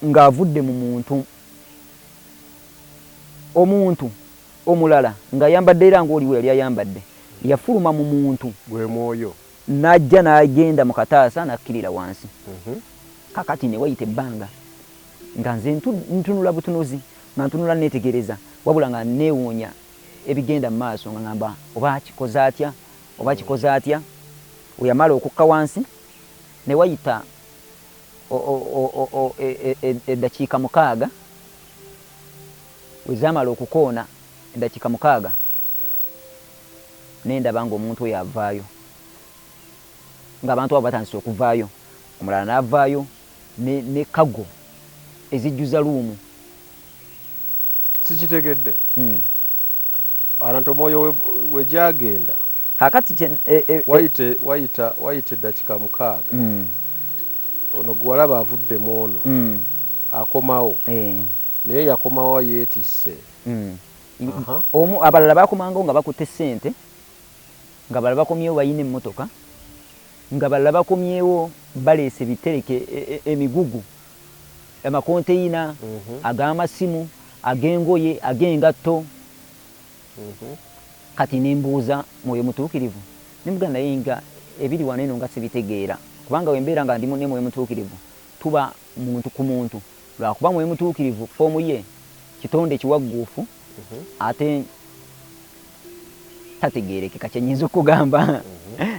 [SPEAKER 1] ng'avudde mu muntu. Omuntu Omulala ng'ayambadde era ng'oli we yali ayambadde, yafuluma mu muntu.
[SPEAKER 2] Gwe mwoyo.
[SPEAKER 1] N'ajja n'agenda mu kataasa n'akkirira wansi. Kakati ne wayita ebbanga nga nze ntunula butunuzi, nga ntunula neetegereza, wabula nga neewuunya ebigenda mu maaso, nga ngamba oba akikoze atya, oba akikoze atya. We yamala okukka wansi ne wayita eddakiika 6. We zaamala okukoona eddakiika 6, ne ndaba ng'omuntu oyo avaayo, ng'abantu abo batandise okuvaayo. Omulala n'avaayo ne cargo ezijjuza room.
[SPEAKER 2] Sikitegedde. Abantu omwoyo we gyagenda.
[SPEAKER 1] Kakati
[SPEAKER 2] wayita eddakiika 6. Ono gwe walaba avuddemu ono. Akomawo. Naye yakomawo yeetisse.
[SPEAKER 1] Omu abalala bakomangawo nga bakutte ssente, nga balala bakomyewo balina emmotoka, nga balala bakomyewo baleese bitereke emigugu, amakonteyina ag'amasimu, ag'engoye, ag'engatto. Kati ne mbuuza Mwoyo Mutuukirivu, ne mugamba naye nga ebiri wano eno nga sibitegeera, kubanga we mbeera nga ndi ne Mwoyo Mutuukirivu tuba muntu ku muntu, lwakuba Mwoyo Mutuukirivu form ye kitonde kiwagguufu ate tategeerekeka, kye nnyinza okugamba,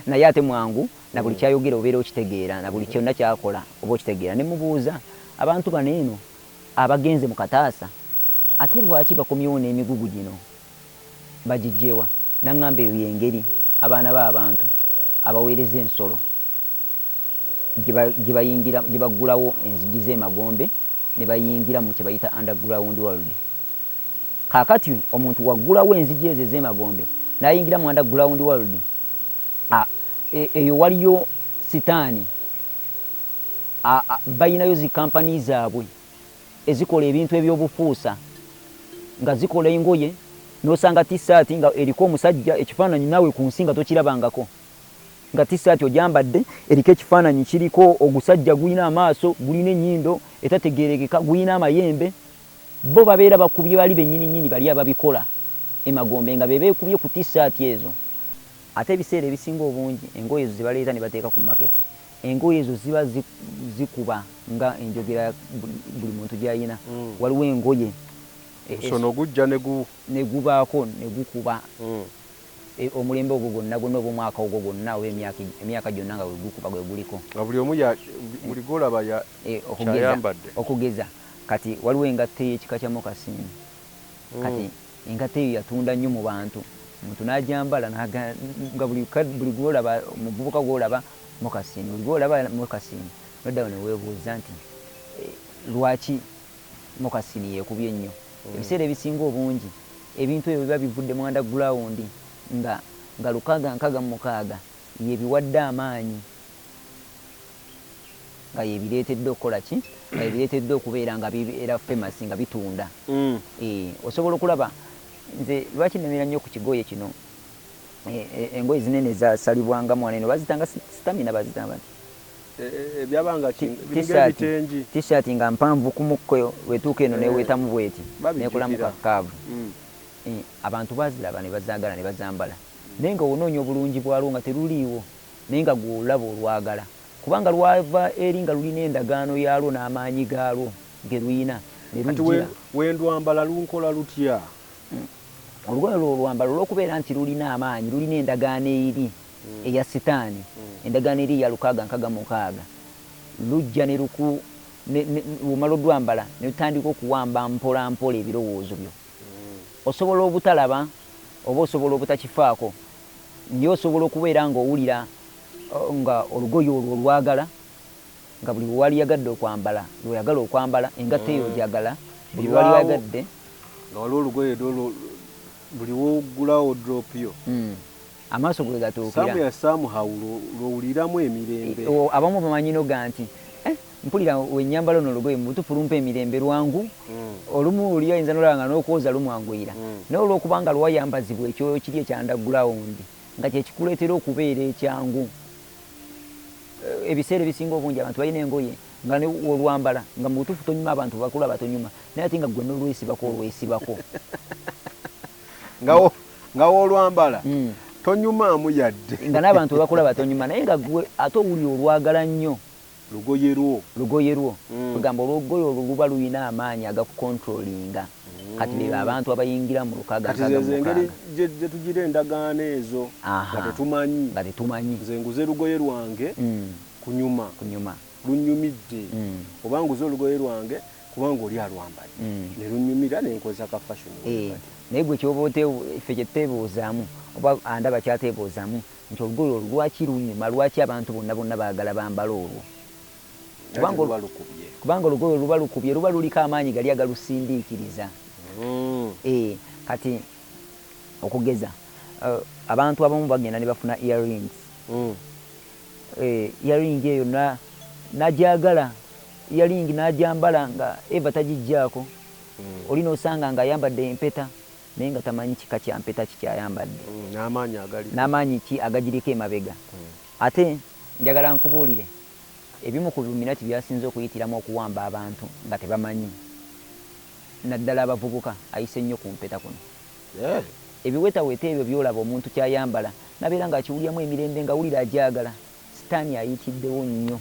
[SPEAKER 1] naye ate mwangu na buli kyayogera obeera okitegeera, na buli kyonna ky'akola oba okitegeera. Ne mubuuza abantu bano eno abagenze mu kataasa, ate lwaki bakomyewo n'emigugu gino, bagiggyewa? N'aŋŋamba eyo y'engeri abaana b'abantu abaweereza ensolo gye bayingira, gye baggulawo enzigi z'emagombe ne bayingira mu kye bayita underground world. Kaakati omuntu waggulawo enzigi ezo ez'emagombe n'ayingira mu underground world, eyo waliyo sitaani, balinayo zi kampani zaabwe ezikola ebintu ebyobufuusa, nga zikola engoye, n'osanga t-shirt nga eriko omusajja ekifaananyi naawe ku nsi nga tokirabangako, nga t-shirt ogyambadde eriko ekifaananyi kiriko ogusajja gulina amaaso, gulina ennyindo etategeerekeka, gulina amayembe. Bo babeera bakubye bali bennyini nnyini bali ababikola emagombe nga be beekubye ku t-shirt ezo. Ate ebiseera ebisinga obungi engoye ezo ze baleeta ne bateeka ku market, engoye ezo ziba zikuba nga enjogera buli muntu gy'alina. Waliwo engoye
[SPEAKER 2] musono gujja
[SPEAKER 1] ne gubaako ne gukuba omulembe ogwo gwonna gwonna oba omwaka ogwo gwonna oba emyaka gyonna nga gwe gukuba gwe guliko.
[SPEAKER 2] Nga buli omu buli gw'olaba kyayambadde.
[SPEAKER 1] Okugeza kati waliwo engatto ey'ekika kya moccasin. Kati engatto eyo yatunda nnyo mu bantu, omuntu n'agyambala nga buli gw'olaba, omuvubuka gw'olaba moccasin, buli gw'olaba moccasin, noddawo ne weebuuza nti lwaki moccasin yeekubye nnyo. Ebiseera ebisinga obungi ebintu ebyo biba bivudde mu underground nga 666 yebiwadde amaanyi, nga yebireetedde okukola ki, nga yebireetedde okubeera nga bibeera famous, nga bitunda. Osobola okulaba nze lwaki nnemera nnyo ku kigoye kino, engoye zinene zasalibwangamu wano eno, bazitanga stamina, bazitanga bati
[SPEAKER 2] ebyabanga biringa ebitengi,
[SPEAKER 1] t-shirt nga mpanvu ku mukko, wetuuka eno neweetamu bweti nekolamu kakaavu. Abantu baziraba ne bazaagala ne bazambala, naye nga onoonya obulungi bwalwo nga teruliiwo, naye nga gw'olaba olwagala, kubanga lwava eri nga lulina endagaano yaalwo n'amaanyi gaalwo ge luyina ne lujjira.
[SPEAKER 2] Wendwambala lunkola lutya?
[SPEAKER 1] Olugoye olwo olwambala olw'okubeera nti lulina amaanyi, lulina endagaano eri eya sitaani, endagaano eri eya 666, lujja ne luku omala odwambala ne lutandika okuwamba mpola mpola ebirowoozo byo. Osobola obutalaba oba osobola obutakifaako, naye osobola okubeera ng'owulira nga olugoye olwo olwagala, nga buli waliyagadde okwambala lw'oyagala okwambala, engatto eyo ogyagala buli waliyagadde.
[SPEAKER 2] Nga waliwo olugoye buli w'oggulawo drop yo.
[SPEAKER 1] Amaaso gwe gatuukira.
[SPEAKER 2] Somewhere somehow lw'owuliramu emirembe.
[SPEAKER 1] Abamu bamanyi noga nti mpulira wennyambala ono olugoye mu butuufu lumpa emirembe lwangu. Olumu oli ayinza n'olaba nga n'okwoza lumwanguyira. Naye olw'okubanga lwayambazibwa ekyoyo kiri ekya underground nga kye kikuleetera okubeera ekyangu. Ebiseera ebisinga obungi abantu balina engoye nga ne olwambala nga mu butuufu tonyuma, abantu bakulaba tonyuma, naye ate nga ggwe n'olwesibako olwesibako.
[SPEAKER 2] Nga woolwambala tonyumaamu yadde.
[SPEAKER 1] Nga n'abantu webakulaba tonyuma, naye nga gwe ate owuli olwagala nnyo.
[SPEAKER 2] Lugoye lwo.
[SPEAKER 1] Lugoye lwo. Kugamba olugoye olwo luba lulina amaanyi agakucontrollinga. Kati be abantu abayingira mu lukaaga.
[SPEAKER 2] Kati ze engeri gye tugira endagaano ezo nga tetumanyi.
[SPEAKER 1] Nga tetumanyi.
[SPEAKER 2] Nze nguze lugoye lwange kunyuma.
[SPEAKER 1] Kunyuma.
[SPEAKER 2] Lunyumidde. Oba nguze olugoye lwange kubanga oli alwambadde. Ne lunyumira ne nkozesa ka fashion.
[SPEAKER 1] Naye gwe kyoba ffe kye tuteebuuzaamu oba andaba kyateebuuzaamu nti olugoye olwo lwaki lunyuma, lwaki abantu bonna bonna baagala bambala olwo? Kubanga olugoye luba lukubye, luba luliko amaanyi gali agalusindiikiriza. Kati okugeza abantu abamu bagenda ne bafuna earrings. Earring eyo najagala, earring najambala nga eva tagijjaako. Oli n'osanga ng'ayambadde empeta naye nga tamanyi kika kya mpeta ki kyayambadde.
[SPEAKER 2] N'amaanyi agali.
[SPEAKER 1] N'amaanyi ki agagiriko emabega. Ate njagala nkubuulire ebimu ku Illuminati byasinze okuyitiramu okuwamba abantu nga tebamanyi, naddala abavubuka, ayise nnyo ku mpeta kuno. Ebiwetaweta ebyo by'olaba omuntu kyayambala nabeera ng'akiwuliramu emirembe, nga wulira agyagala. Sitaani ayitiddewo nnyo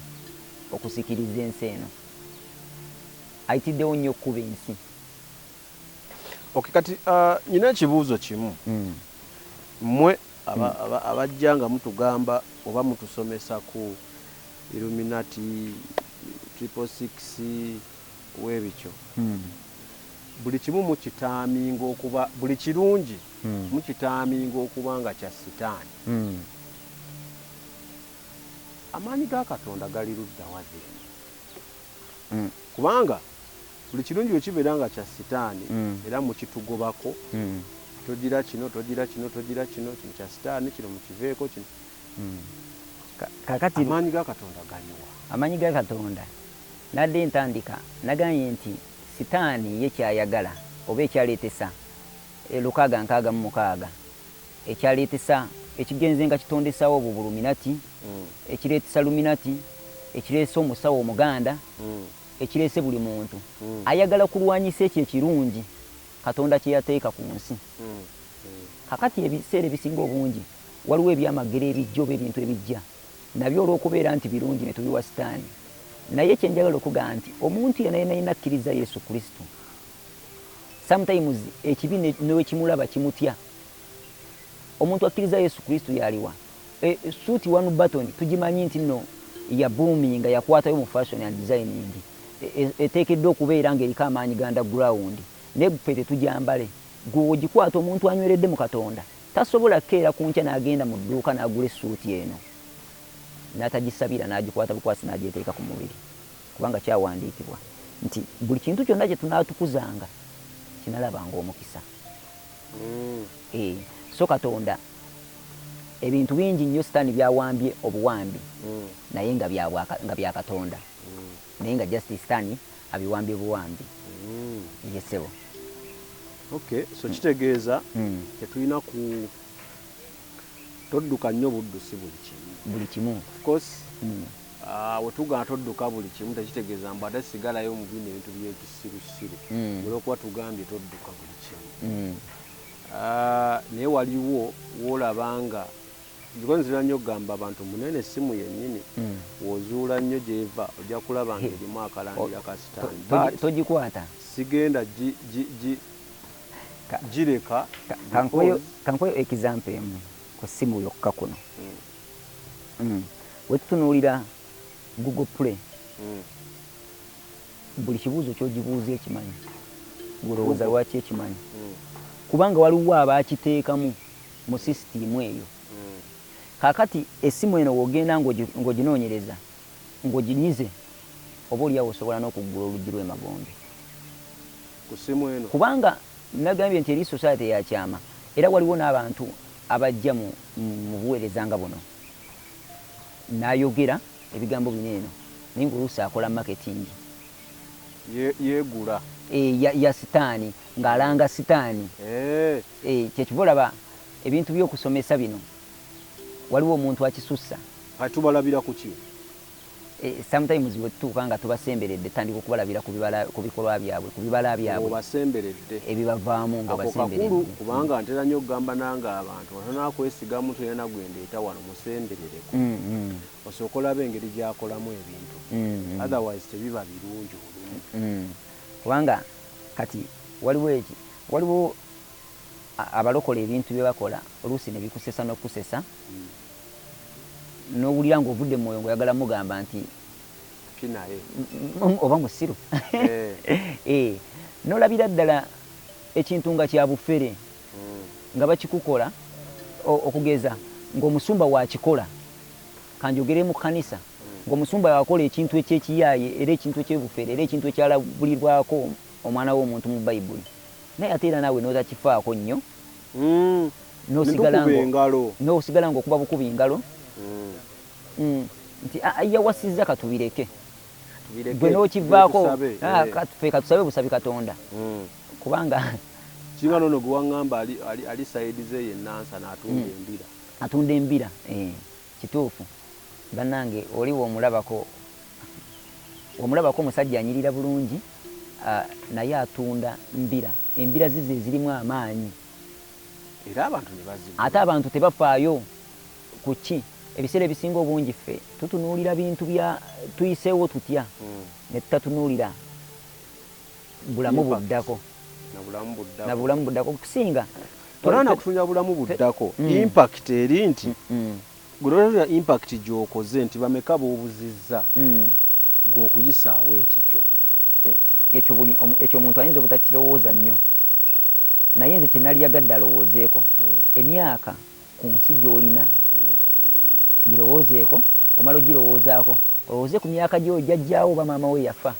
[SPEAKER 1] okusikiriza ensi eno, ayitiddewo nnyo okukuba ensi.
[SPEAKER 2] Okay, kati nyina ekibuuzo kimu. Mmwe abajja nga mutugamba oba mutusomesa ku Illuminati 666 weebityo, buli kimu mukitaaminga okuba buli kirungi, mukitaaminga okuba nga kya sitaani. Amaanyi ga Katonda gali ludda wa then? Kubanga buli kirungi bwe kibeera nga kya sitaani, era mukitugobako, togira kino, togira kino, togira kino, kino kya sitaani, kino mukiveeko, kino.
[SPEAKER 1] Kakati
[SPEAKER 2] amaanyi ga Katonda galiwa?
[SPEAKER 1] Amaanyi ga Katonda, nadde ntandika nagambye nti sitaani ye kyayagala oba ekyaleetesa 666, ekyaleetesa ekigenze nga kitondesawo obwo buluminati, ekireetesa luminati, ekireese omusawo omuganda, ekireese buli muntu ayagala kulwanyisa ekyo ekirungi Katonda kye yateeka ku nsi. Kakati ebiseera ebisinga obungi waliwo ebyamagero ebijja oba ebintu ebijja nabyo olw'okubeera nti birungi ne tubiwa sitaani. Naye kye njagala okugamba nti omuntu yenna yenna yenna akkiriza Yesu Kristo, sometimes ekibi newekimulaba kimutya. Omuntu akkiriza Yesu Kristo yaliwa? Suuti one button tugimanyi nti nno ya booming, yakwatayo mu fashion and designing, eteekeddwa okubeera ng'eriko amaanyi ga underground, naye ffe tetujambale. Gwe ogikwata, omuntu anyweredde mu Katonda tasobola kukeera ku nkya n'agenda mu dduuka n'agula essuuti eno n'atagisabira, n'agikwata bukwasi n'agyeteeka ku mubiri, kubanga kyawandiikibwa nti buli kintu kyonna kye tunaatukuzanga kinalabanga omukisa. So Katonda ebintu bingi nnyo sitaani byawambye obuwambi, naye nga bya Katonda, naye nga just sitaani abiwambye buwambi. Yesebo.
[SPEAKER 2] Okay, so kitegeeza tetulina ku todduka nnyo buddusi buli kimu.
[SPEAKER 1] Buli kimu.
[SPEAKER 2] Of course, wetugamba todduka buli kimu tekitegeeza mbu ate sigalayo mu bino ebintu by'ekisirusiru. Olw'okuba tugambye todduka buli kimu. Naye waliwo woolaba nga nzira nnyo okugamba abantu munene essimu yennyini, w'ozuula nnyo gy'eva ojja kulaba ng'erimu akalandira ka sitaani.
[SPEAKER 1] Togikwata.
[SPEAKER 2] Sigenda gireka.
[SPEAKER 1] Kankuweyo example emu ku ssimu yokka kuno. Wetutunuulira Google Play, buli kibuuzo ky'ogibuuza ekimanyi, gw'olowooza lwaki ekimanyi? Kubanga waliwo abakiteekamu mu sisitimu eyo. Kaakati essimu eno w'ogenda ng'oginoonyereza ng'oginyize, oba oliawo osobola n'okuggula oluggi lw'emagombe
[SPEAKER 2] ku ssimu eno.
[SPEAKER 1] Kubanga nagambye nti eri society ya kyama, era waliwo n'abantu abajja mu buweereza nga buno n'ayogera ebigambo bino eno, naye ng'oluusi akola marketing.
[SPEAKER 2] Yeegula.
[SPEAKER 1] Ya sitaani, ng'alanga sitaani. Kyekiva olaba ebintu by'okusomesa bino waliwo omuntu akisussa.
[SPEAKER 2] Atubalabira ku ki?
[SPEAKER 1] Sometimes wetutuuka nga tubasemberedde, tutandika okubalabira ku bikolwa byabwe, ku bibala byabwe.
[SPEAKER 2] Obasemberedde.
[SPEAKER 1] Ebibavaamu nga
[SPEAKER 2] Ako kakulu,
[SPEAKER 1] obasemberedde.
[SPEAKER 2] kubanga ntera nnyo okugamba nange abantu, otonakwesiga muntu yenna gwendeeta wano, musemberereko, osooka olaba engeri gy'akolamu ebintu, otherwise tebiba birungi olumu.
[SPEAKER 1] Kubanga kati waliwo eki, waliwo abalokola ebintu bye bakola oluusi ne bikusesa n'okusesa, n'owulira ng'ovudde mu mwoyo ng'oyagala mugamba nti
[SPEAKER 2] Kinaye
[SPEAKER 1] oba musiru. N'olabira ddala ekintu nga kya bufere, nga bakikukola, okugeza ng'omusumba wakikola, kanjogere mu kkanisa, ng'omusumba wakola ekintu ekyekiyaaye era ekintu ekyebufere era ekintu ekyalabulirwako omwana w'omuntu mu Bayibuli, naye ate era naawe n'otakifaako nnyo,
[SPEAKER 2] N'okuba engalo.
[SPEAKER 1] N'osigala ng'okuba bukubi engalo, nti yawasizza, katubireke.
[SPEAKER 2] Tubireke,
[SPEAKER 1] gwe n'okivaako,
[SPEAKER 2] tusabe,
[SPEAKER 1] ffe katusabe busabi Katonda, kubanga
[SPEAKER 2] Kinga nono gwe waŋŋamba ali side ze ye Nansana atunda embira.
[SPEAKER 1] Atunda embira, kituufu. Bannange, oli womulabako omusajja anyirira bulungi, naye atunda mbira, embira zize ezirimu amaanyi.
[SPEAKER 2] Era abantu ne bazigula.
[SPEAKER 1] Ate abantu tebafaayo ku ki. Ebiseera ebisinga obungi ffe tutunuulira bintu bya tuyiseewo tutya, ne tutatunuulira bulamu
[SPEAKER 2] Impact.
[SPEAKER 1] buddako.
[SPEAKER 2] Na bulamu buddako.
[SPEAKER 1] Na bulamu buddako kusinga.
[SPEAKER 2] Tolana kutunuulira bulamu buddako. Impact eri nti gwe impact gy'okoze nti bameka b'obuzizza gwe okuyisaawo ekikyo.
[SPEAKER 1] Ekyo buli ekyo omuntu ayinza obutakirowooza nnyo, naye nze kye naliyagadde alowoozeeko, emyaka ku nsi gy'olina girowoozeeko. Omala ogirowoozaako, olowooze ku myaka gyo jjajjaawo oba maama we yafa,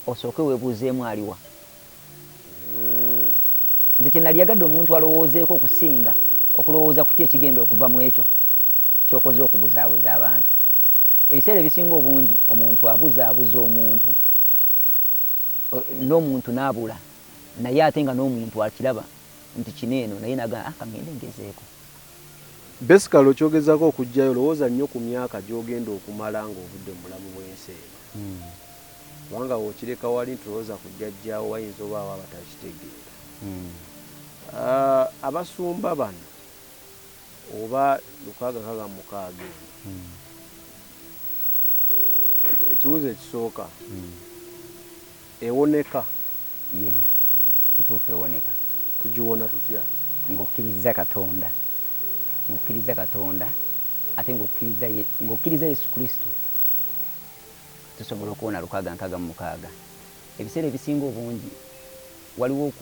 [SPEAKER 1] osooke weebuuzeemu aliwa. Nze kye naliyagadde omuntu alowoozeeko okusinga okulowooza ku ki ekigenda okuva mu ekyo ky'okoze okubuzaabuza abantu. Ebiseera ebisinga obungi omuntu abuzaabuza omuntu, n'omuntu n'abula, naye ate nga n'omuntu akiraba nti kino eno, naye naga, kangende ngezeeko.
[SPEAKER 2] Basically okyogezaako okuggyayo, lowooza nnyo ku myaka gy'ogenda okumala ng'ovudde mu bulamu bw'ensi eno, kubanga w'okireka wali nti lowooza ku jjajjaawo, wayinza obaawo abatakitegeera. Abasumba bano oba 666 eno, ekibuuzo ekisooka, ewoneka?
[SPEAKER 1] Ye kituufu, ewoneka.
[SPEAKER 2] Tugiwona tutya?
[SPEAKER 1] Ng'okkiriza Katonda, ng'okkiriza Katonda, ate ng'okkiriza Yesu Kristo, tusobola okuwona 666. Ebiseera ebisinga obungi waliwo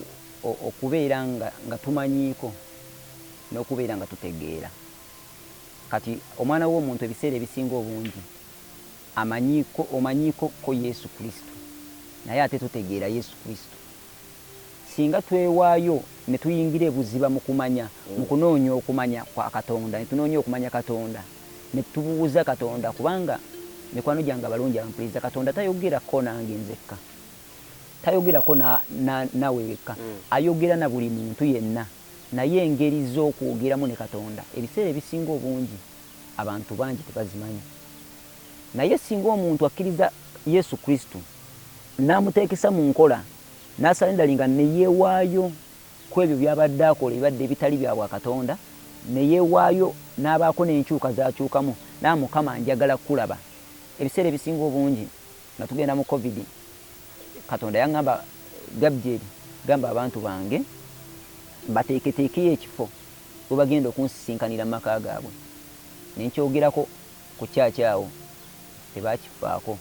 [SPEAKER 1] okubeera nga tumanyiiko n'okubeera nga tutegeera. Kati omwana w'omuntu ebiseera ebisinga obungi amanyiiko, omanyiiko ko Yesu Kristo, naye ate totegeera Yesu Kristo. Singa twewaayo ne tuyingira ebuziba mu kumanya, mu kunoonya okumanya kwa Katonda, ne tunoonya okumanya Katonda, ne tubuuza Katonda, kubanga mikwano gyange abalungi abampuliriza, Katonda tayogerako nange nzekka, tayogerako naawe wekka, ayogera na buli muntu yenna. Naye engeri z'okwogeramu ne Katonda ebiseera ebisinga obungi abantu bangi tebazimanyi. Naye singa omuntu akkiriza Yesu Kristo n'amuteekesa mu nkola, n'asurrenderinga ne yeewaayo ku ebyo by'abadde akola ebibadde ebitali bya bwa Katonda, ne yeewaayo n'abaako n'enkyuka z'akyukamu, n'a Mukama njagala kulaba. Ebiseera ebisinga obungi nga tugenda mu COVID, Katonda yaŋŋamba, Gabriel, gamba abantu bange bateeketeekeyo ekifo we bagenda okunsisinkanira mu maka gaabwe. Ne nkyogerako ku kyaki awo, tebakifaako.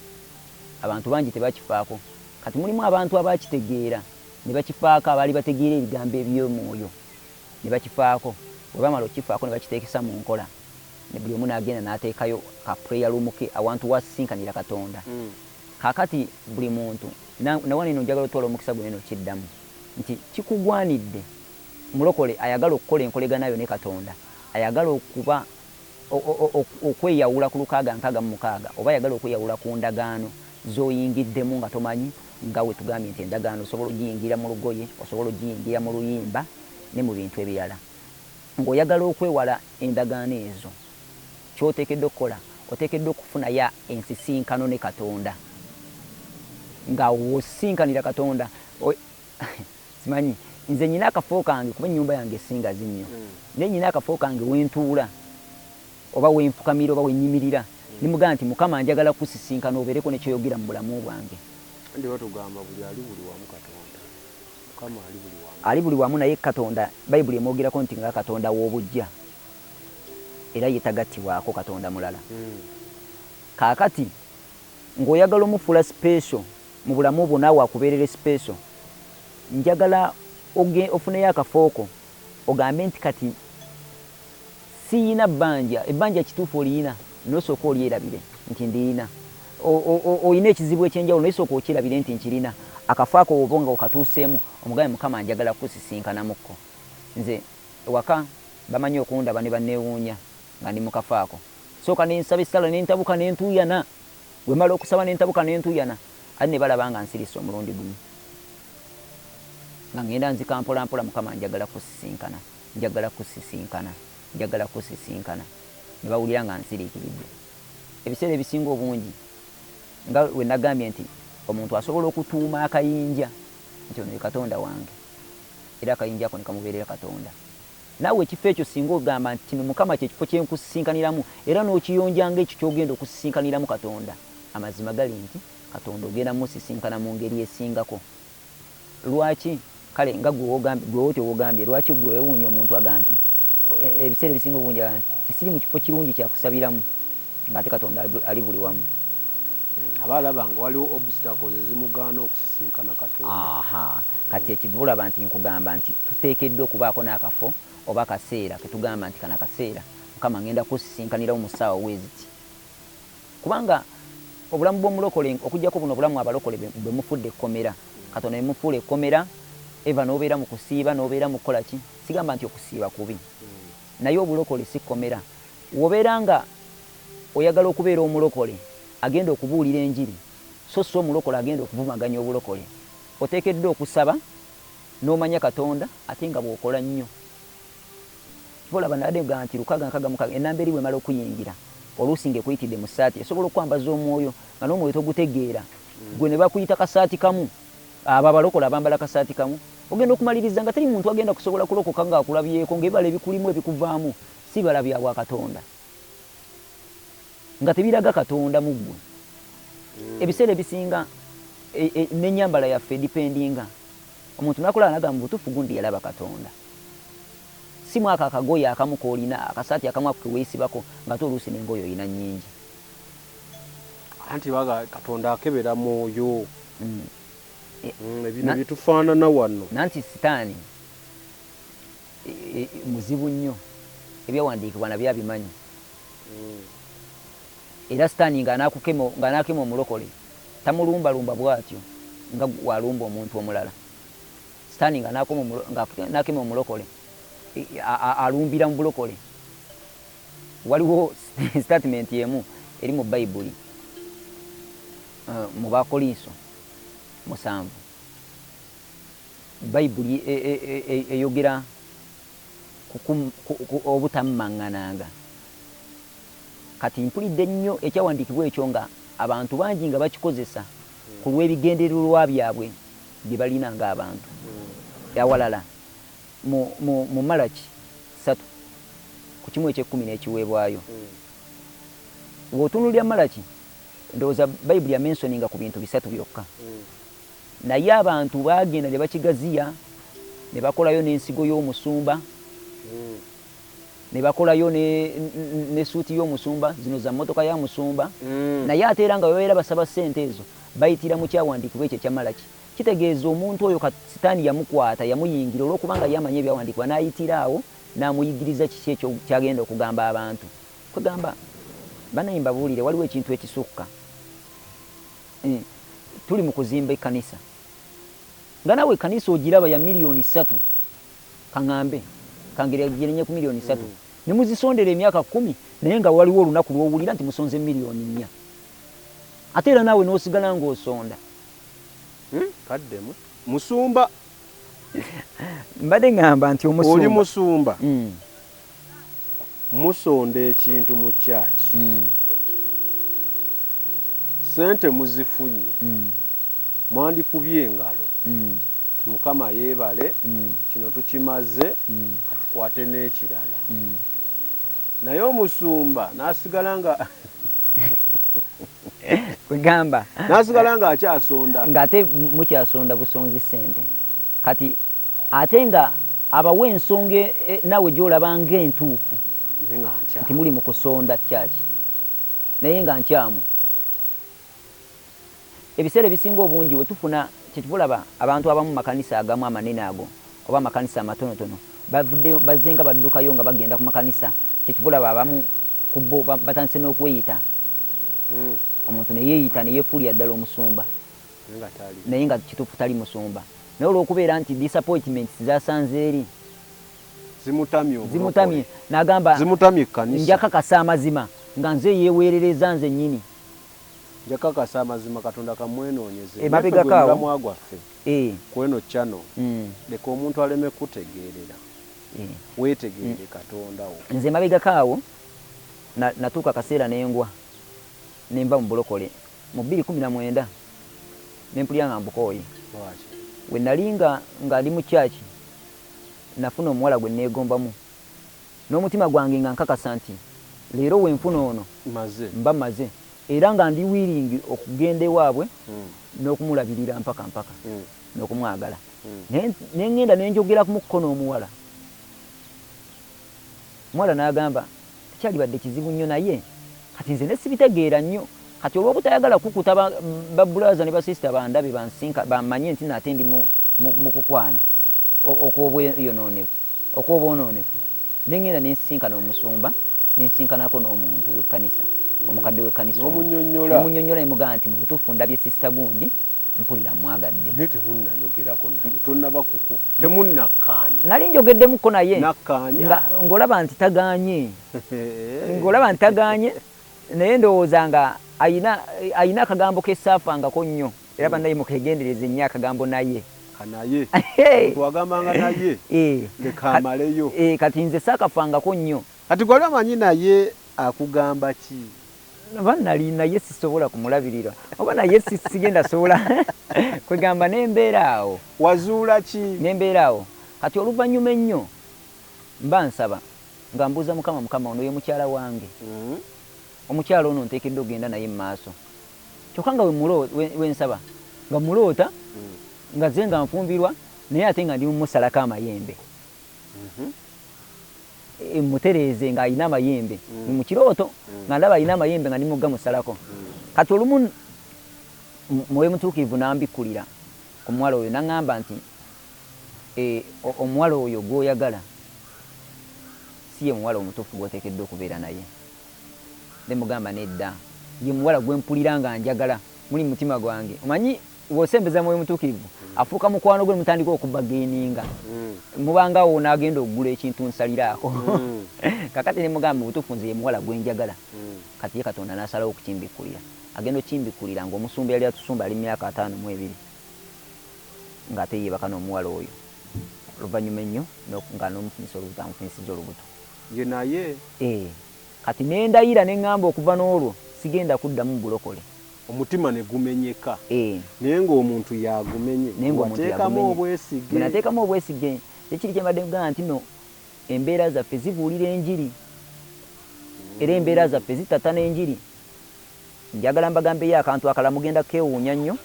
[SPEAKER 1] Abantu bangi tebakifaako. Kati mulimu abantu abakitegeera ne bakifaako, abaali bategeera ebigambo eby'omwoyo ne bakifaako. Bwe bamala okukifaako ne bakiteekesa mu nkola, ne buli omu n'agenda n'ateekayo ka prayer room ke, awantu w'asisinkanira Katonda. Kaakati buli muntu nawe eno njagala otwala omukisa guno eno kiddamu nti kikugwanidde mulokole ayagala okukola enkolegana yo ne Katonda, ayagala okuba okweyawula ku 666, oba ayagala okweyawula ku ndagaano z'oyingiddemu nga tomanyi, nga we tugambye nti endagaano osobola ogiyingira mu lugoye, osobola ogiyingira mu luyimba ne mu bintu ebirala. Ng'oyagala okwewala endagaano ezo, ky'oteekeddwa okukola, Oteekeddwa okufunayo ensisinkano ne Katonda, nga wosinkanira Katonda. Simanyi, nze nyina akafo kange, kuba ennyumba yange esingazi nnyo, naye nyina akafo kange wentuula oba wenfukamira oba wenyimirira, nimugamba nti, "Mukama, njagala kusisinkana, obeereko nekyoyogera mu bulamu bwange."
[SPEAKER 2] Ndi batugamba buli ali buli wamu Katonda, Mukama ali buli wamu.
[SPEAKER 1] Ali buli wamu, naye Katonda Bayibuli emwogerako nti nga Katonda w'obujja, era yetagattibwako katonda mulala. Kaakati ng'oyagala omufuula special mu bulamu bwo, naawe akubeerere special, njagala ofuneyo akafooko ogambe nti, "Kati siyina bbanja." Ebbanja kituufu oliyina, nosooka olyerabire nti ndiyina. Oyina ekizibu ekyenjawulo, naye sooka okyerabire nti nkirina. Akafo ako oba nga okatuuseemu, omugambe, "Mukama, njagala kusisinkanamuko." Nze ewaka bamanyi okundaba ne banneewuunya nga ndi mu kafo ako. Sooka nensaba essala, nentabuka, nentuuyana. Bwe mala okusaba, nentabuka, nentuuyana, ate ne balaba nga nsirise omulundi gumu, nga ngenda nzika mpola mpola, "Mukama, njagala kusisinkana, njagala kusisinkana, njagala kusisinkana." Ne bawulira nga nsiriikiridde. Ebiseera ebisinga obungi, nga we nagambye nti omuntu asobola okutuuma akayinja nti ono ye katonda wange, era akayinja ako ne kamubeerera katonda. Naawe ekifo ekyo singa ogamba nti kino, Mukama, kyekifo kyenkusisinkaniramu, era n'okiyonjanga ekyo kyogenda okusisinkaniramu Katonda, amazima gali nti Katonda ogenda musisinkana mu ngeri esingako. Lwaki? Kale nga gwe otyo wogambye, lwaki gwe wewuunya omuntu aga nti ebiseera ebisinga obungi aga nti tisiri mu kifo kirungi kyakusabiramu, ng'ate Katonda ali buli wamu?
[SPEAKER 2] Aba alaba nga waliwo obstacles ezimugaana okusisinkana Katonda.
[SPEAKER 1] Aha, kati ekiva olaba nti nkugamba nti tuteekeddwa okubaako n'akafo oba akaseera ketugamba nti kano akaseera, Mukama, ngenda kusisinkanirawo mu ssaawa weeziti. Kubanga obulamu bw'omulokole, okugjako buno obulamu abalokole bwe mufudde ekkomera, Katonda ne mufuula ekkomera, eva n'obeera mu kusiiba, n'obeera mu kukola ki. Sigamba nti okusiiba kubi, naye obulokole si kkomera. Wobeera nga oyagala okubeera omulokole agenda okubuulira enjiri, so si omulokole agenda okuvumaganya obulokole, oteekeddwa okusaba n'omanya Katonda, ate nga bw'okola nnyo. Olaba nabadde gamba nti 666, enamba eri bwemala okuyingira, oluusi ng'ekuyitidde mu ssaati, esobola okwambaza omwoyo nga n'omwoyo togutegeera. Gwe ne bakuyita kasaati kamu, abo abalokole abambala kasaati kamu, ogenda okumaliriza nga teri muntu agenda kusobola kulokoka ng'akulabyeko, ng'ebibala ebikulimu ebikuvaamu si bibala bya bwakatonda, nga tebiraga Katonda mu ggwe. Ebiseera ebisinga n'ennyambala yaffe edipendinga omuntu nakulaba nagamba, "Butuufu gundi yalaba Katonda." Si mwako akagoye akamu koolina, akasaati akamu ako keweesibako, nga te oluusi n'engoye olina nnyingi.
[SPEAKER 2] Anti baga Katonda akebera mwoyo. Ebino byetufaanana wano.
[SPEAKER 1] Nanti Sitaani muzibu nnyo, ebyawandiikibwa nabyo abimanyi. Era Sitaani ng'anaakema omulokole, tamulumbalumba bw'atyo nga walumba omuntu omulala. Sitaani nga n'akema omulokole, alumbira mu bulokole. Waliwo statement emu eri mu Bayibuli, mu Bakolinso 7, Bayibuli eyogera obutammaŋŋananga. Kati mpulidde nnyo ekyawandiikibwa ekyo nga abantu bangi nga bakikozesa ku lw'ebigendererwa byabwe bye balina ng'abantu. Awalala mu Malaki 3, ku kimu ekyekkumi n'ekiweebwayo, bw'otunuulira Malaki, ndowooza Bayibuli yamentioninga ku bintu bisatu byokka, naye abantu baagenda ne bakigaziya, ne bakolayo n'ensigo y'omusumba, ne bakolayo ne suuti y'omusumba, zino za mmotoka ya musumba. Naye ate era nga babeera basaba ssente ezo, bayitira mu kyawandiikibwa ekyo ekya Malaki. Kitegeeza omuntu oyo Sitaani yamukwata, yamuyingira, olw'okubanga ye amanyi ebyawandiikibwa, n'ayitira awo n'amuyigiriza kiki ekyo kyagenda okugamba abantu. Kwegamba, banaye mbabuulire, waliwo ekintu ekisukka. Tuli mu kuzimba ekkanisa, nga naawe ekkanisa ogiraba ya miliyoni 3, kaŋŋambe kangeregerenye ku miliyoni 3, ne muzisondera emyaka 10, naye nga waliwo olunaku lw'owulira nti musonze miliyoni 4, ate era naawe n'osigala ng'osonda.
[SPEAKER 2] Kaddemu, musumba.
[SPEAKER 1] Mbadde ŋŋamba nti
[SPEAKER 2] oli
[SPEAKER 1] omusumba
[SPEAKER 2] musumba, musonda ekintu mu kyaki. Sente muzifunye, mwandikubye engalo ti Mukama yeebale, kino tukimaze, katukwate n'ekirala. Naye omusumba n'asigala nga
[SPEAKER 1] Kwegamba
[SPEAKER 2] n'asigala nga akyasonda,
[SPEAKER 1] ng'ate mukyasonda busonzi sente. Kati ate nga abawa ensonga naawe gy'olaba ng'entuufu
[SPEAKER 2] naye nga nkyamu
[SPEAKER 1] nti muli mu kusonda kyaki, naye nga nkyamu. Ebiseera ebisinga obungi we tufuna kyetulaba abantu abamu mu makanisa agamu amanene ago oba amakanisa amatonotono bavuddeyo, bazze nga baddukayo nga bagenda ku makanisa. Kyekivulaba abamu ku bo batandise n'okweyita, omuntu ne yeeyita ne yeefuulira ddala omusumba
[SPEAKER 2] naye
[SPEAKER 1] nga kituufu tali musumba, naye olw'okubeera nti disappointments zasanze eri
[SPEAKER 2] zimutamye,
[SPEAKER 1] zimutamye, n'agamba
[SPEAKER 2] zimutamye ekkanisa,
[SPEAKER 1] njakakasa amazima nga nze yeeweerereza nze nnyini.
[SPEAKER 2] Njakakasa amazima, Katonda kamwenoonyeze.
[SPEAKER 1] Emabegako awo.
[SPEAKER 2] Mulamwa gwaffe kweno channel, leka omuntu aleme kutegeerera, weetegerere Katonda wo.
[SPEAKER 1] Nze emabegako awo natuuka akaseera nengwa nenva mu bulokole mu 2019, nempulira nga mbukooye.
[SPEAKER 2] Lwaki?
[SPEAKER 1] We nali nga ndi mu kyaki, nafuna omuwala gwe neegombamu n'omutima gwange nga nkakasa nti leero wenfuna ono
[SPEAKER 2] maze
[SPEAKER 1] mba maze, era nga ndi willing okugenda ewaabwe n'okumulabirira mpaka mpaka n'okumwagala. Naye neŋŋenda nenjogera ku mukono omuwala, omuwala n'agamba tekyalibadde kizibu nnyo, naye kati nze ne sibitegeera nnyo. Kati olw'obutayagala kukuta babulaza ne basisita bandabe bansinka bamanye nti nate ndi mu kukwana okw'obwonoonefu, neŋŋenda nensinkana omusumba, nensinkanako n'omuntu w'ekkanisa, omukadde w'ekkanisa omu.
[SPEAKER 2] N'omunyonnyola.
[SPEAKER 1] Nemunyonnyola, nemugamba nti mu butuufu ndabye sisita gundi, mpulira mwagadde.
[SPEAKER 2] Naye temunnayogerako naye, tonnaba kuku, temunnakkaanya.
[SPEAKER 1] Nali njogeddemuko naye.
[SPEAKER 2] Nakkaanya.
[SPEAKER 1] Ng'olaba nti tagaanye, ng'olaba nti tagaanye, naye ndowooza nga ayina akagambo kesaafangako nnyo, era bannaye mukegendereze nnyo akagambo naye.
[SPEAKER 2] Kanaye, omuntu agambanga naye, leka amaleyo.
[SPEAKER 1] Kati nze saakafangako nnyo.
[SPEAKER 2] Kati gwali omanyi naye akugamba ki?
[SPEAKER 1] Oba nali naye sisobola kumulabirira, oba naye sigenda sobola kwegamba, nembeera awo.
[SPEAKER 2] Wazuula ki?
[SPEAKER 1] Nembeera awo. Kati oluvannyuma ennyo mba nsaba nga mbuuza Mukama, Mukama, ono ye mukyala wange? Omukyala ono nteekeddwa okugenda naye mu maaso? Kyokka nga wensaba nga muloota nga ze nga nfumbirwa naye, ate nga ndi mumusalako amayembe. Mutereeze ng'alina amayembe. Mu kirooto nga ndaba alina amayembe nga ndi mugamusalako. Kati olumu Mwoyo Mutuukirivu n'ambikkulira ku muwala oyo, n'aŋŋamba nti omuwala oyo gw'oyagala si ye muwala omutuufu gw'oteekeddwa okubeera naye. Ne mugamba nedda, ye muwala gwe mpulira nga njagala muli mu mutima gwange. Omanyi bw'osembeza Mwoyo Mutuukirivu, afuuka mukwano gwe, mutandika okubargaininga, mubanga awo n'agenda okugula ekintu nsaliraako. Kakati ne mugamba mu butuufu nze ye muwala gwe njagala. Kati ye Katonda n'asalawo okukimbikkulira, agenda okkimbikkulira ng'omusumba yali atusumba ali mu myaka 52, ng'ate yeebaka n'omuwala oyo. Oluvannyuma ennyo nga n'omufunyisa olubuto, amufunyisizza olubuto.
[SPEAKER 2] Ye naye?
[SPEAKER 1] Eh, kati nendayira ne ŋŋamba okuva n'olwo sigenda kuddamu bulokole.
[SPEAKER 2] Omutima ne gumenyeka.
[SPEAKER 1] Eh.
[SPEAKER 2] Naye ng'omuntu yagumenye.
[SPEAKER 1] Naye ng'omuntu
[SPEAKER 2] wateekamu
[SPEAKER 1] yagumenye.
[SPEAKER 2] Obwesige.
[SPEAKER 1] Bwe nateekamu obwesige, ekiri kye mbadde ngamba nti no embeera zaffe zibuulira enjiri, era embeera zaffe zitatana enjiri. Njagala mbagambeyo akantu akalala, mugenda keewuunya nnyo.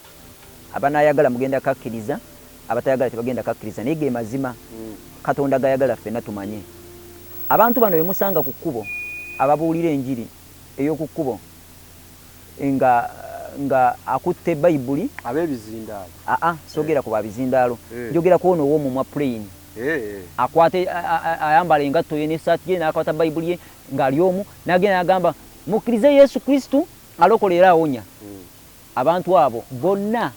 [SPEAKER 1] Abanaayagala mugenda kakkiriza, abatayagala tebagenda kakkiriza, naye ge mazima Katonda gayagala ffenna tumanye. Abantu bano bemusanga ku kkubo ababuulira enjiri ey'oku kkubo nga akutte Bayibuli,
[SPEAKER 2] Ab'ebizindaalo?
[SPEAKER 1] Aa, soogera ku babizindaalo.
[SPEAKER 2] Eh.
[SPEAKER 1] Njogera ku ono ow'omumwa plain, akwate ayambala engatto ye n'essaati ye, n'akwata Bayibuli ye ng'ali omu, n'agenda n'agamba mukkirize Yesu Kristu alokola era awonya. Abantu abo bonna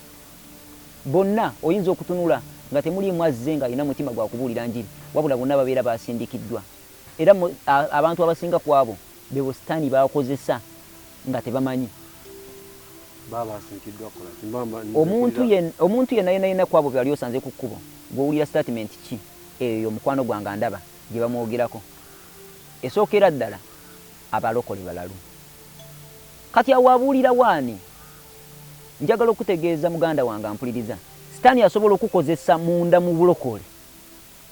[SPEAKER 1] bonna oyinza okutunula nga temuliimu azze ng'alina mutima gwa kubuulira njiri, wabula bonna babeera basindikiddwa. Era abantu abasinga ku abo bebo Sitaani bakozesa nga tebamanyi.
[SPEAKER 2] Baba basindikiddwa kukola ki?
[SPEAKER 1] Omuntu omuntu yenna yenna yenna ku abo byali osanze ku kkubo gw'owulira statement ki eyo omukwano gwange andaba gye bamwogerako, esookera ddala abalokole balalu. Kati awo abuulira waani? Njagala okutegeeza muganda wange ampuliriza, Sitaani asobola okukozesa munda mu bulokole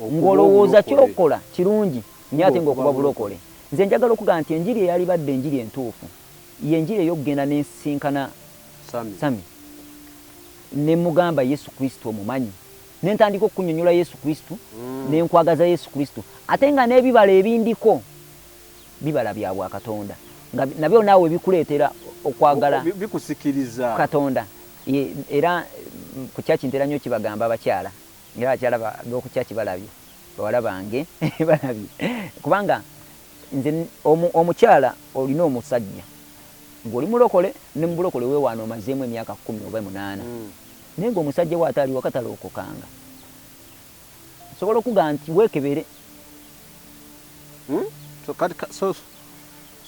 [SPEAKER 1] ng'olowooza kyokola kirungi naye ate ng'okuba bulokole. Nze njagala okugamba nti enjiri eyalibadde enjiri entuufu y'enjiri ey'okugenda n'ensisinkana Sami ne mugamba Yesu Kristo omumanyi, ne ntandika okukunyonyola Yesu Kristo ne nkwagaza Yesu Kristo, ate nga n'ebibala ebindiko bibala bya bwakatonda nga nabyo naawe bikuleetera okwagala
[SPEAKER 2] bikusikiriza
[SPEAKER 1] Katonda. Era ku kyaki ntera nnyo kibagamba abakyala, era abakyala b'oku kyaki balabye, bawala bange balabye, kubanga nze omukyala olina omusajja ng'oli mulokole ne mu bulokole weewaana omazeemu emyaka 10 oba 8, naye ng'omusajja we ate ali waka talokokanga. Nsobola okugamba nti weekebere.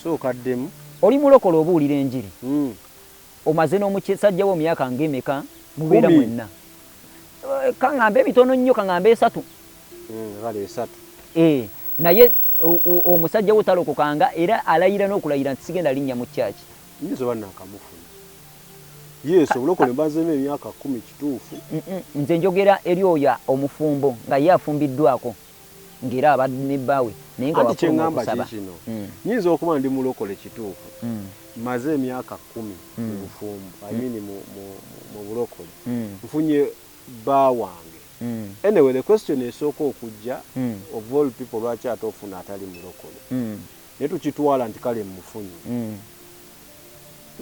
[SPEAKER 2] So kaddemu.
[SPEAKER 1] Oli mulokole obuulira enjiri, omaze n'omusajja wo myaka ng'emeka mubeera mwenna, kaŋŋambe ebitono nnyo, kaŋŋambe 3.
[SPEAKER 2] Kale 3.
[SPEAKER 1] Naye omusajja wo talokokanga era alayira n'okulayira nti sigenda linnya mu kyaki.
[SPEAKER 2] Nyinza oba naakamufuna. Yes, obulokole mbazeemu emyaka 10 kituufu.
[SPEAKER 1] Nze njogera eri oyo omufumbo nga ye afumbiddwako ng'era abadde ne bbaawe naye nga
[SPEAKER 2] anti kyeŋŋamba kikino, nyinza okuba ndi mulokole kituufu, maze emyaka 10 mu bufumbo, I mean mu bulokole, nfunye bba wange. Anyway, the question esooka okujja, of all people lwaki ate ofuna atali mulokole? Naye tukitwala nti kale mufunye,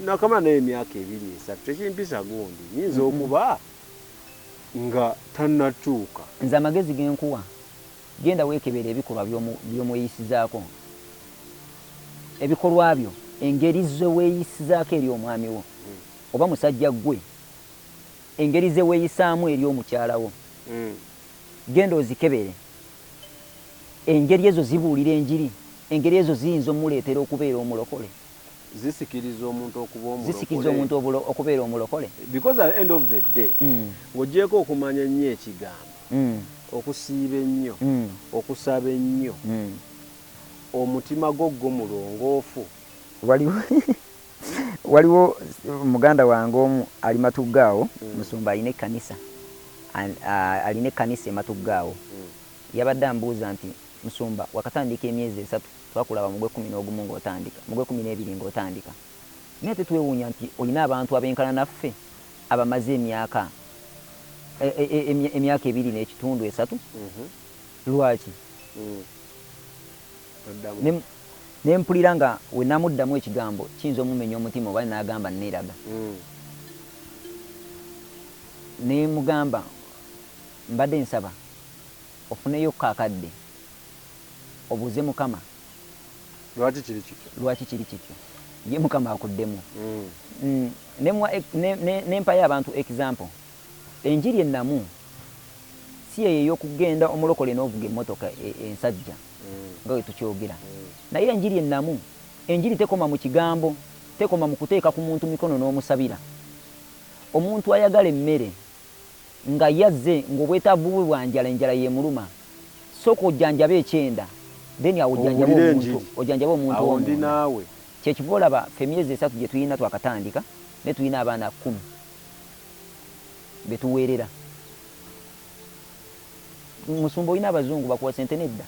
[SPEAKER 2] nakamala naye emyaka 2 3, tekimpisa gundi, nyinza okuba nga tannatuuka.
[SPEAKER 1] Nze amagezi genkuwa, genda weekebera ebikolwa by'omweyisizaako, ebikolwa byo, engeri ze weeyisizaako eri omwami wo oba musajja ggwe, engeri ze weeyisaamu eri omukyala wo, genda ozikebere. Engeri ezo zibuulira enjiri, engeri ezo ziyinza omuleetera okubeera omulokole.
[SPEAKER 2] Zisikiriza omuntu okuba omulokole.
[SPEAKER 1] Zisikiriza omuntu okubeera omulokole.
[SPEAKER 2] Because at the end of the day, ng'ogyeko okumanya ennyo ekigambo, okusiiba ennyo, okusaba ennyo, omutima gwo gwo mulongoofu.
[SPEAKER 1] Waliwo muganda wange omu ali Matugga awo, musumba, alina ekkanisa, alina ekkanisa e Matugga awo. Yabadde ambuuza nti, musumba, wakatandika emyezi 3, twakulaba mu gwe 11 ng'otandika, mu gwe 12 ng'otandika, naye ate twewuunya nti olina abantu abenkana naffe abamaze emyaka 2 n'ekitundu, 3. Lwaki? Ne mpulira nga we namuddamu ekigambo kiyinza omumenya omutima oba n'agamba neeraga. Ne mugamba, mbadde nsaba ofuneyo akadde obuuze Mukama
[SPEAKER 2] lwaki kiri kityo.
[SPEAKER 1] Lwaki kiri kityo, ye Mukama akuddemu. Nempayo abantu example, enjiri ennamu si yeyo ey'okugenda omulokole n'ovuga emmotoka ensajja nga bwe tukyogera, naye enjiri ennamu, enjiri tekoma mu kigambo, tekoma mu kuteeka ku muntu mikono n'omusabira. Omuntu ayagala emmere nga yazze ng'obwetaavu bwe bwa njala, enjala yemuluma, sooka ojjanjabe ekyenda, then awo ojjanjabe omuntu, ojjanjabe omuntu.
[SPEAKER 2] Awo ndi naawe.
[SPEAKER 1] Kyekiva olaba ffe emyezi 3 gye tulina twakatandika, naye tulina abaana 10 betuweerera. Musumba, olina abazungu bakuwa sente? Nedda.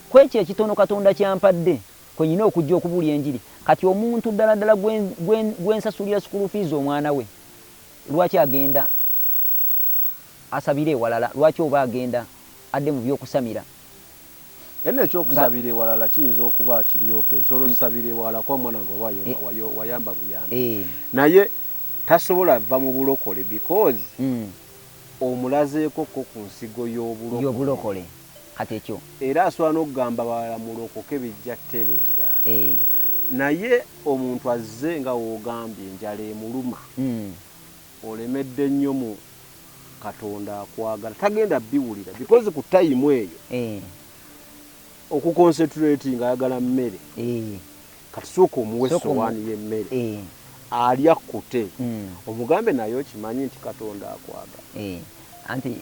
[SPEAKER 1] Kwekyo ekitono Katonda kyampadde kwenyina okujja okubuulya enjiri. Kati omuntu ddala ddala gwensasulira school fees omwana we, lwaki agenda asabire ewalala? Lwaki oba agenda adde mu byokusamira?
[SPEAKER 2] Eno ekyokusabira ewalala kiyinza okuba kiryoke, nsobola osabira ewalala kuba mwana nga oba wayamba buyambi, naye tasobola va mu bulokole because omulazeeko ko ku nsigo y'obulokole.
[SPEAKER 1] Y'obulokole. Kati ekyo
[SPEAKER 2] Era asobola n'okugamba balala mulokoke, bijja tereera. Naye omuntu azze nga woogambye enjala emuluma, olemedde nnyo mu Katonda akwagala, tagenda biwulira because ku time eyo okuconcentrating ayagala mmere. Kati sooka omuwe sowaani y'emmere, alya kkute, omugambe naye okimanyi nti Katonda akwagala.
[SPEAKER 1] Anti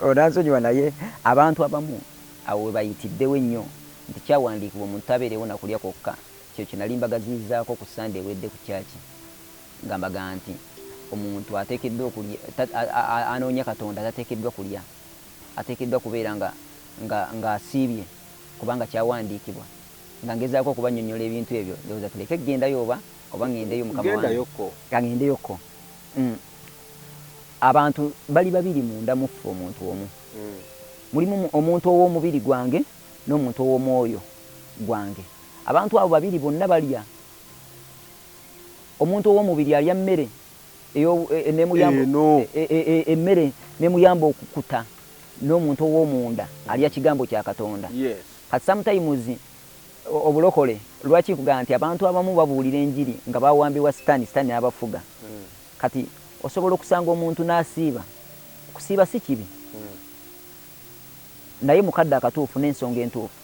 [SPEAKER 1] onansonyiwa, naye abantu abamu awo we bayitiddewo ennyo nti kyawandiikibwa omuntu tabeerewo nakulya kwokka. Kyo kye nali mbagaziyizaako ku Sande ewedde ku kyaki, nga mbaga nti omuntu ateekeddwa okulya, anoonya Katonda tateekeddwa kulya, ateekeddwa kubeera ng'asiibye kubanga kyawandiikibwa. Nga ngezaako okubannyonnyola ebintu ebyo, ndowooza tuleke kugendayo oba ŋŋendeyo, mukama wange?
[SPEAKER 2] Gendayokko.
[SPEAKER 1] Ka ŋŋendeyokko. Abantu bali babiri munda mu ffe, omuntu omu. Mulimu omuntu ow'omubiri gwange n'omuntu ow'omwoyo gwange. Abantu abo babiri bonna balya. Omuntu ow'omubiri alya mmere
[SPEAKER 2] Eno.
[SPEAKER 1] Emmere nemuyamba okukuta, n'omuntu ow'omunda alya kigambo kya Katonda. Kati sometimes obulokole lwaki kugamba nti abantu abamu babuulira enjiri nga bawambibwa Sitaani, Sitaani n'abafuga? Kati osobola okusanga omuntu n'asiiba. Okusiiba si kibi, naye mukadde akatuufu n'ensonga entuufu.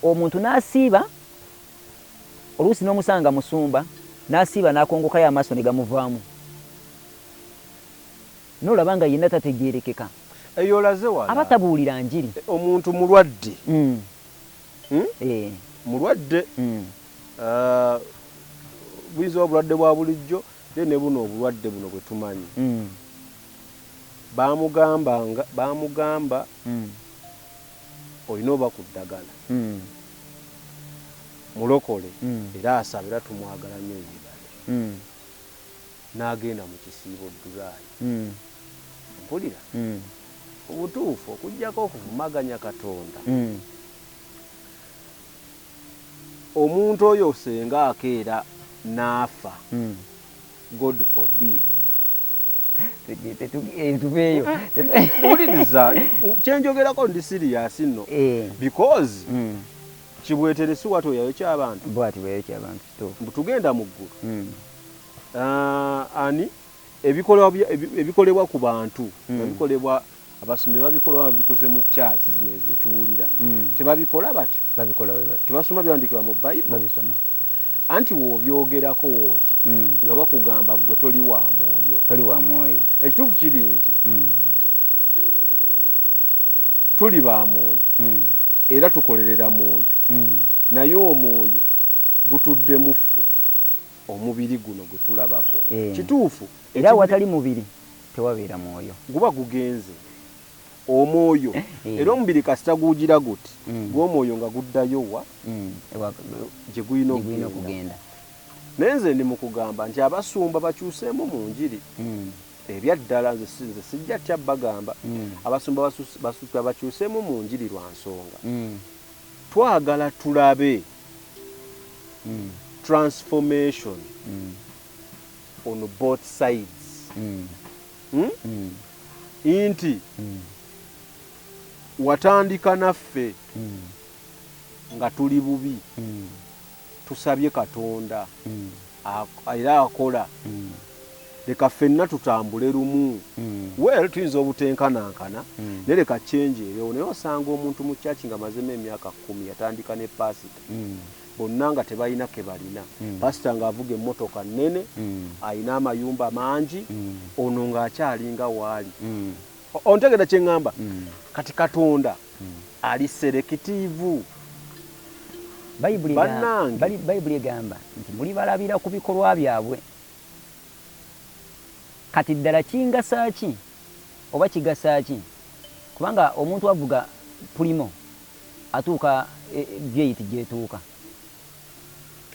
[SPEAKER 1] Omuntu n'asiiba, oluusi n'omusanga musumba n'asiiba n'akongokayo amaaso ne gamuvaamu, n'olaba nga yenna tategeerekeka.
[SPEAKER 2] Eyo olaze wala.
[SPEAKER 1] Aba tabuulira njiri.
[SPEAKER 2] Omuntu mulwadde. Mulwadde. Buyinza obulwadde bwa bulijjo, then ne buno obulwadde buno bwe tumanyi. Bamugamba olina oba ku ddagala. Mulokole era asaba era tumwagala nnyo, yeebale. N'agenda mu kisiibo ddulaayi. Mpulira. Obutuufu okuggyako okuvumaganya Katonda. Omuntu oyo senga akeera n'afa, God forbid.
[SPEAKER 1] Tuveeyo.
[SPEAKER 2] Wuliriza kyenjogerako, ndi serious nno. Because Kibwetere si wati oyayokya abantu.
[SPEAKER 1] Bwati bweyayokya abantu, kituufu.
[SPEAKER 2] Mbu tugenda mu ggulu. Ani ebikolebwa ku bantu nga bikolebwa abasumba, babikola, babikoze mu kyaki zino ezituwulira, tebabikola batyo?
[SPEAKER 1] Babikola bwe batyo.
[SPEAKER 2] Tebasoma byandikibwa mu Bayibuli?
[SPEAKER 1] Babisoma.
[SPEAKER 2] Anti woobyogerako wooti nga bakugamba gwe toli wa mwoyo.
[SPEAKER 1] Toli wa mwoyo.
[SPEAKER 2] Ekituufu kiri nti tuli ba mwoyo era tukolerera mwoyo, naye omwoyo gutudde mu ffe, omubiri guno gwe tulabako. Kituufu.
[SPEAKER 1] Era awatali mubiri tewabeera mwoyo.
[SPEAKER 2] Guba gugenze omwoyo. Era omubiri kasita gugira guti gw'omwoyo nga guddayo wa gye gulina
[SPEAKER 1] gye gulina
[SPEAKER 2] okugenda.
[SPEAKER 1] Okugenda.
[SPEAKER 2] Naye nze ndi mu kugamba nti abasumba bakyuseemu mu njiri. Ebyaddala nze sijja tya bagamba. Abasumba bakyuseemu mu njiri lwa nsonga twagala tulabe transformation on both sides. Nti watandika naffe nga tuli bubi, tusabye Katonda era akola. Leka ffenna tutambule lumu. Well, tuyinza obutenkanankana, naye leka change ebeewo. Naye osanga omuntu mu kyaki nga mazemu emyaka 10, yatandika ne pasita, bonna nga tebalina ke balina. Pasita ng'avuga emmotoka nnene, ayina amayumba mangi, ono ng'akyalinga waali. Ontegera kye ŋŋamba? Kati Katonda ali selective.
[SPEAKER 1] Bayibuli
[SPEAKER 2] Bannange.
[SPEAKER 1] Bayibuli egamba nti mulibalabira ku bikolwa byabwe. Kati ddala kingasa ki oba kigasa ki? Kubanga omuntu avuga Premio atuuka V8 gyetuuka.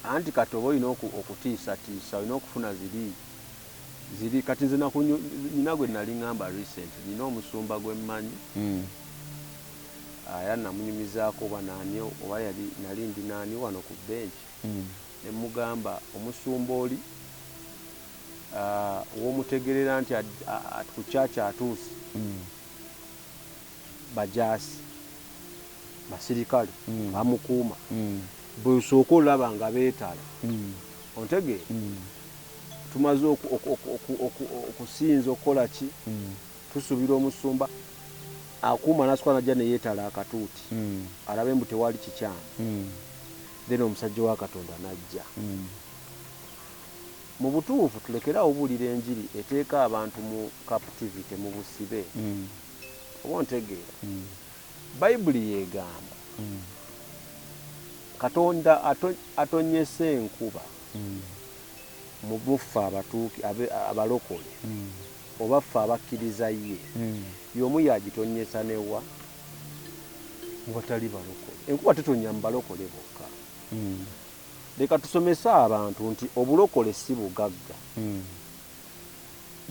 [SPEAKER 2] Anti kati oba olina okutiisatiisa, olina okufuna ziri ziri. Kati nze nina gwe nali ŋŋamba recent, nina omusumba gwe mmanyi, era namunyumizaako oba naani oba yali nali ndi naani wano ku bench, ne mugamba omusumba oli w'omutegerera nti ku kyaki atuuse, bajaasi basirikale bamukuuma. Bwesooka olaba nga beetala, ontegeera? Tumaze okusinza, okukola ki, tusuubira omusumba akuuma nasooka najja neyeetala akatuuti alabe mbu tewali kikyamu. Then omusajja wa Katonda najja. Mu butuufu tulekerawo obuulira enjiri eteeka abantu mu captivity, mu busibe. Oba ontegeera? Bayibuli yegamba Katonda atonyesa enkuba mu buffe abatuuki abalokole oba ffe abakkiriza ye, y'omu yagitonyesa newa mu batali balokole. Enkuba tetonya mu balokole bokka. Leka tusomese abantu nti obulokole si bugagga.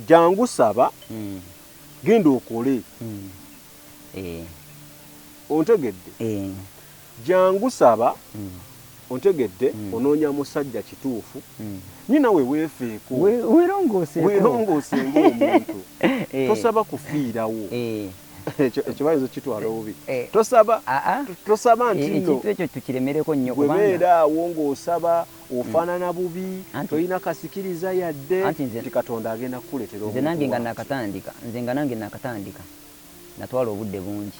[SPEAKER 2] Jangu saba, genda okole. Ontegedde? Jangu saba, ontegedde, onoonya musajja kituufu, nyina we weefeeko, weerongoose ng'omuntu. Tosaba kufiirawo. Ekyo bayinza okitwala obubi. Tosaba, tosaba nti nno
[SPEAKER 1] ekintu ekyo tukiremereko nnyo,
[SPEAKER 2] kubanga bwebeera awo ng'osaba ofaanana bubi, tolina kasikiriza yadde, nti Katonda agenda kukuleetera
[SPEAKER 1] nze nange nga nakatandika, nze nga nange nakatandika, natwala obudde bungi,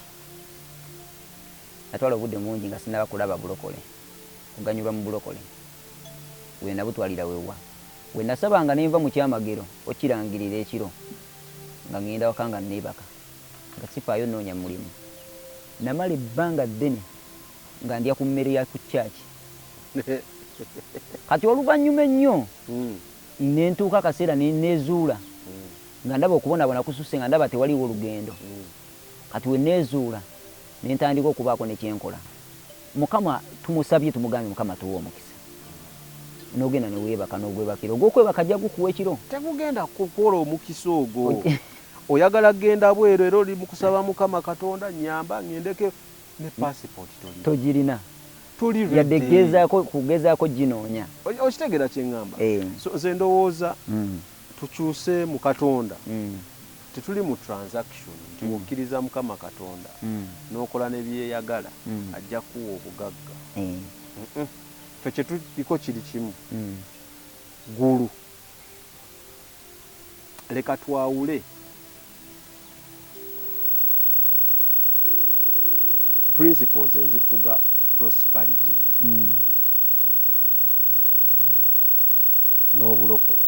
[SPEAKER 1] natwala obudde bungi nga sinnaba kulaba bulokole, kuganyulwa mu bulokole. We nabutwalira wewa we nasabanga nenva mu kyamagero okirangirira ekiro nga ngenda waka nga neebaka nga sifaayo nnoonya mulimu. Namala ebbanga ddene nga ndya ku mmere ya ku church. Kati oluvannyuma ennyo ne ntuuka akaseera ne neezuula nga ndaba okubonaabona kususse, nga ndaba tewaliwo lugendo. Kati we neezuula ne ntandika okubaako ne kyenkola. Mukama tumusabye, tumugambye Mukama tuwe omukisa. N'ogenda ne weebaka n'ogwebakira. Ogw'okwebaka ajja gukuwa ekiro.
[SPEAKER 2] Tegugenda kukola omukisa ogwo. Oyagala kugenda bweru era oli mu kusaba Mukama Katonda nnyamba ŋŋendeko ne passport tolina.
[SPEAKER 1] Togirina. Toli yadde gezaako kugezaako ginoonya.
[SPEAKER 2] Okitegeera kye ŋŋamba? So nze ndowooza tukyuse mu Katonda. Tetuli mu transaction nti okkiriza Mukama Katonda n'okola ne byeyagala ajja kuwa obugagga. Ffe kye tuliko kiri kimu. Ggulu. Leka twawule principles ezifuga prosperity n'obulokole.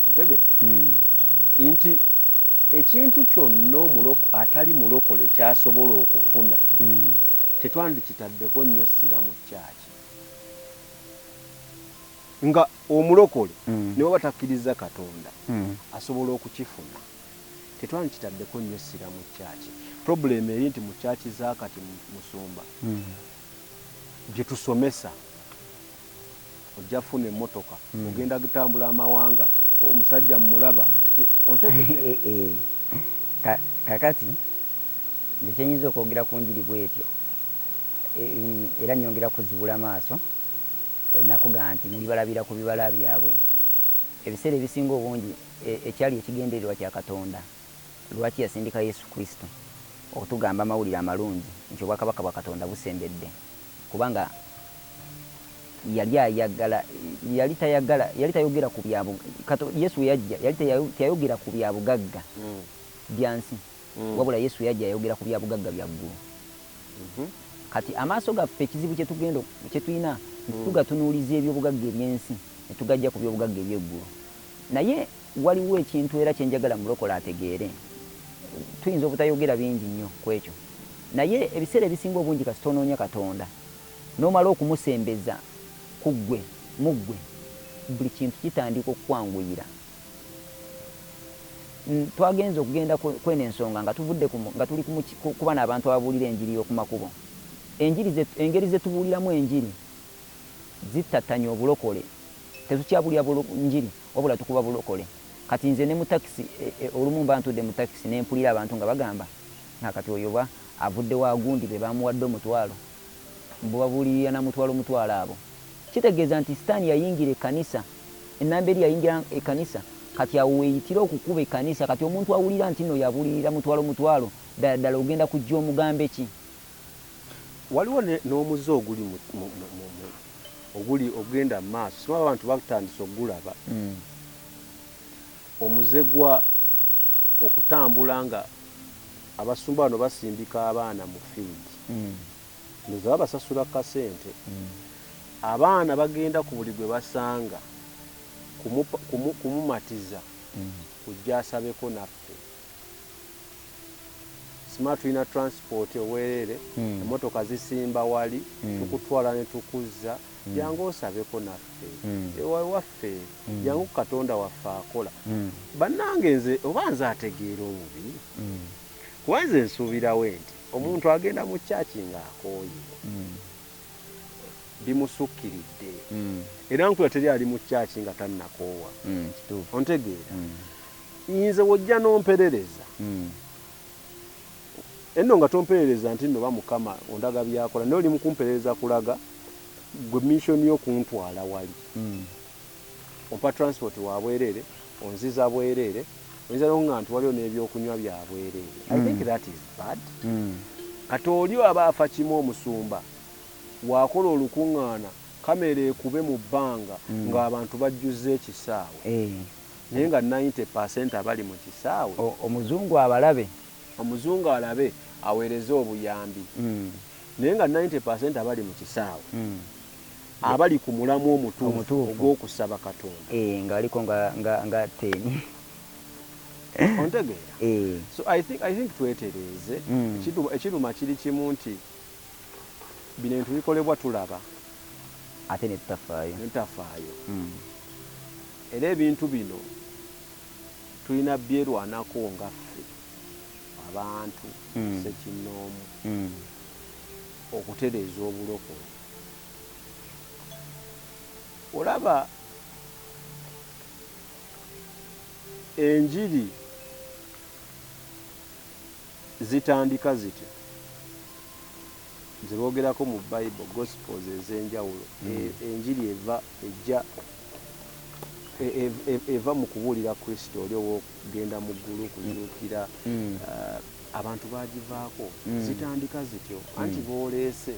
[SPEAKER 2] Ontegedde? Nti ekintu kyonna atali mulokole ky'asobola okufuna tetwandikitaddeko nnyo ssira mu kyaki. Nga omulokole ne bw'aba takkiriza Katonda asobola okukifuna, tetwandikitaddeko nnyo ssira mu kyaki. Problem eri nti mu kyaki za kati musumba bye tusomesa ojja kufuna emmotoka, ogenda kutambula amawanga, omusajja mmulaba, ontegedde?
[SPEAKER 1] Kakati nze kyenyinza okwogera ku njiri bw'etyo, era nnyongera kuzibula maaso nakugamba nti mulibalabira ku bibala byabwe. Ebiseera ebisinga obungi ekyali ekigendererwa kya Katonda lwaki yasindika Yesu Kristo okutugamba amawulire amalungi nti obwakabaka bwa Katonda busembedde, kubanga yali ayagala, yali tayagala, yali tayogera ku bya Yesu yajja yali teyayogera ku bya bugagga bya nsi, wabula Yesu yajja yayogera ku bya bugagga bya ggulu. Kati amaaso gaffe ekizibu kye tugenda kye tulina tugatunuuliza ebyobugagga eby'ensi ne tugajja ku byobugagga eby'eggulu. Naye waliwo ekintu era kye njagala mulokole ategeere, tuyinza obutayogera bingi nnyo ku ekyo, naye ebiseera ebisinga obungi kasita onoonya Katonda n'omala okumusembeza ku ggwe mu ggwe, buli kintu kitandika okukwanguyira. Twagenze okugenda kweno ensonga nga tuvudde nga tuli kuba n'abantu ababuulira enjiri y'oku makubo. Engeri ze tubuuliramu enjiri zittatanya obulokole. Tetukyabuulira njiri wabula tukuba bulokole. Kati nze ne mu takisi, olumu mba ntudde mu takisi ne mpulira abantu nga bagamba nga kati oyo ba avudde wa gundi be bamuwadde omutwalo, mbu babuulirira na mutwalo mutwalo abo. Kitegeeza nti Sitaani yayingira ekkanisa, ennamba eri yayingira ekkanisa, kati awo weeyitira okukuba ekkanisa. Kati omuntu awulira nti nno yabuulirira mutwalo mutwalo, ddala ddala ogenda kujja omugambe ki?
[SPEAKER 2] Waliwo n'omuze oguli oguli ogenda mu maaso, simanyi abantu batandise okugulaba. Omuze gwa okutambula nga abasumba bano basindika abaana mu field. Ndowooza babasasula kasente. Abaana bagenda ku buli gwe basanga kumumatiza kujja asabeko naffe. Sima tulina transport obwerere, emotoka zisimba wali, tukutwala ne tukuzza. Jangu osabeko naffe, ewaffe, jangu Katonda waffe akola. Bannange, nze oba nze ategeera obubi, kuba nze nsuubirawo nti omuntu agenda mu kyaki ng'akooye, bimusukkiridde, era nkula teri ali mu kyaki nga tannakoowa. Ontegeera? Nze wojja n'omperereza enno nga tomperereza nti nno ba Mukama ondaga byakola, naye oli mukumperereza kulaga gwe mission y'okuntwala wali. Ompa transport wa bwereere, onziza bwereere, oyinza nokuŋŋamba nti waliwo n'ebyokunywa bya bwereere. I think that is bad. Kati oli aba afa kimu, omusumba waakola olukuŋŋaana, kamera ekube mu bbanga ng'abantu bajjuzza ekisaawe, naye nga 90% abali mu kisaawe,
[SPEAKER 1] omuzungu abalabe.
[SPEAKER 2] Omuzungu alabe aweereze obuyambi, naye nga 90% abali mu kisaawe, abali ku mulamu omutuufu
[SPEAKER 1] Omutuufu.
[SPEAKER 2] ogw'okusaba Katonda,
[SPEAKER 1] Nga aliko nga 10.
[SPEAKER 2] Ontegeera? So I think twetereeze. Ekiruma kiri kimu nti bino ebintu bikolebwa tulaba,
[SPEAKER 1] ate ne tutafaayo.
[SPEAKER 2] Netafaayo. Era ebintu bino tulina byerwanako nga ffe abantu ssekinnoomu okutereeza obulokole. Olaba enjiri zitandika zityo zeboogerako mu Bible, gospels ez'enjawulo. Enjiri eva ejja eva mu kubuulira Kristo oli ow'okugenda mu ggulu, kuzuukira. Abantu bagivaako. Zitandika zityo anti booleese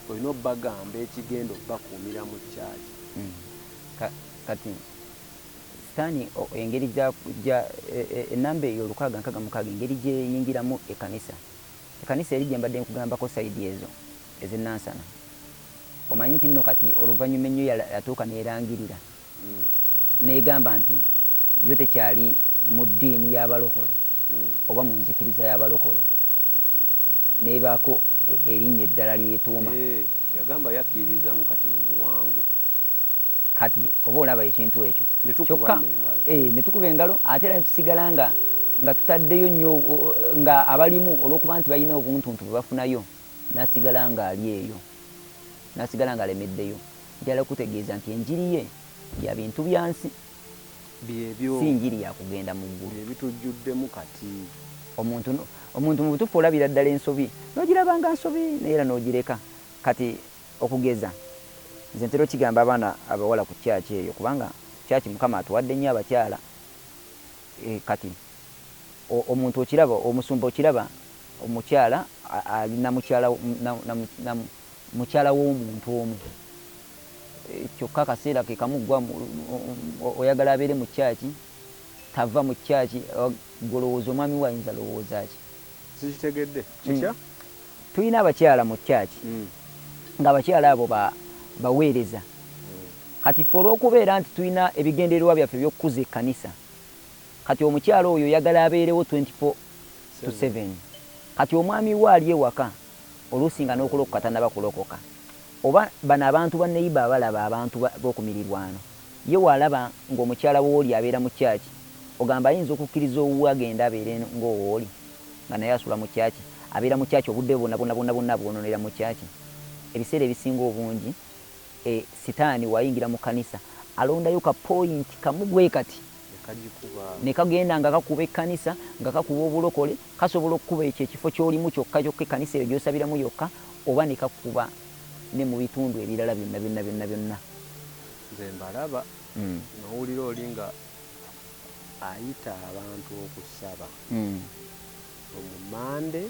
[SPEAKER 2] olina obbagamba ekigenda obbakuumira mu kyaki.
[SPEAKER 1] Kati sitaani engeri enamba eyo 666, engeri gyeyingiramu ekkanisa, ekkanisa eri gye mbadde nkugambako, side ezo ez'enansana, omanyi nti nno kati oluvannyuma ennyo yatuuka neerangirira, negamba nti yo tekyali mu ddiini y'abalokole oba mu nzikiriza y'abalokole, nebaako erinnya eddala lyetuuma.
[SPEAKER 2] Eh, yagamba yakkiririzamu kati mu buwangwa.
[SPEAKER 1] Kati oba olaba ekintu ekyo.
[SPEAKER 2] Ne tukuba
[SPEAKER 1] Kyokka
[SPEAKER 2] nno engalo.
[SPEAKER 1] Ne tukuba engalo, ate era ne tusigala nga tutaddeyo nnyo nga abalimu, olw'okuba nti balina obuntuntu bwe bafunayo, n'asigala ng'ali eyo, n'asigala ng'alemeddeyo. Njagala kutegeeza nti enjiri ye ya bintu bya nsi,
[SPEAKER 2] Byebyo.
[SPEAKER 1] si njiri ya kugenda mu ggulu.
[SPEAKER 2] Byebitujjuddemu kati.
[SPEAKER 1] Omuntu mu butuufu olabira ddala ensobi n'ogiraba nga nsobi, naye era n'ogireka. Kati okugeza nze ntera okigamba abaana abawala ku kyaki eyo, kubanga kyaki Mukama atuwadde nnyo abakyala. Kati omuntu okiraba, omusumba okiraba, omukyala alina mukyala w'omuntu omu. Kyokka akaseera ke kamu gwa oyagala abeere mu kyaki, tava mu kyaki. Golowooza omwami we ayinza lowooza ki?
[SPEAKER 2] Sikitegedde kitya.
[SPEAKER 1] Tulina abakyala mu kyaki, ng'abakyala abo baweereza. Kati ffe olw'okubeera nti tulina ebigendererwa byaffe eby'okukuza ekkanisa, kati omukyala oyo oyagala abeerewo 24 to 7. Kati omwami we ali ewaka, oluusi nga n'okulokoka tannaba kulokoka, oba bano abantu banneyiba abalaba abantu b'oku mirirwano, ye waalaba ng'omukyala wooli abeera mu kyaki, ogamba ayinza okukkiriza owuwe agenda abeere ng'owooli, nga naye asula mu kyaki, abeera mu kyaki obudde bwonna bwonna bwonna bwonna bwononera mu kyaki. Ebiseera ebisinga obungi, sitaani wayingira mu kanisa alondayo ka point kamu bwe kati
[SPEAKER 2] nekagikuba,
[SPEAKER 1] ne kagenda nga kakuba ekkanisa, nga kakuba obulokole. Kasobola okukuba ekyo ekifo ky'olimu kyokka kyokka, ekkanisa eyo gy'osabiramu yokka, oba ne kakuba ne mu bitundu ebirala byonna byonna byonna byonna.
[SPEAKER 2] Nze mbalaba, nowulira oli nga ayita abantu okusaba omumande,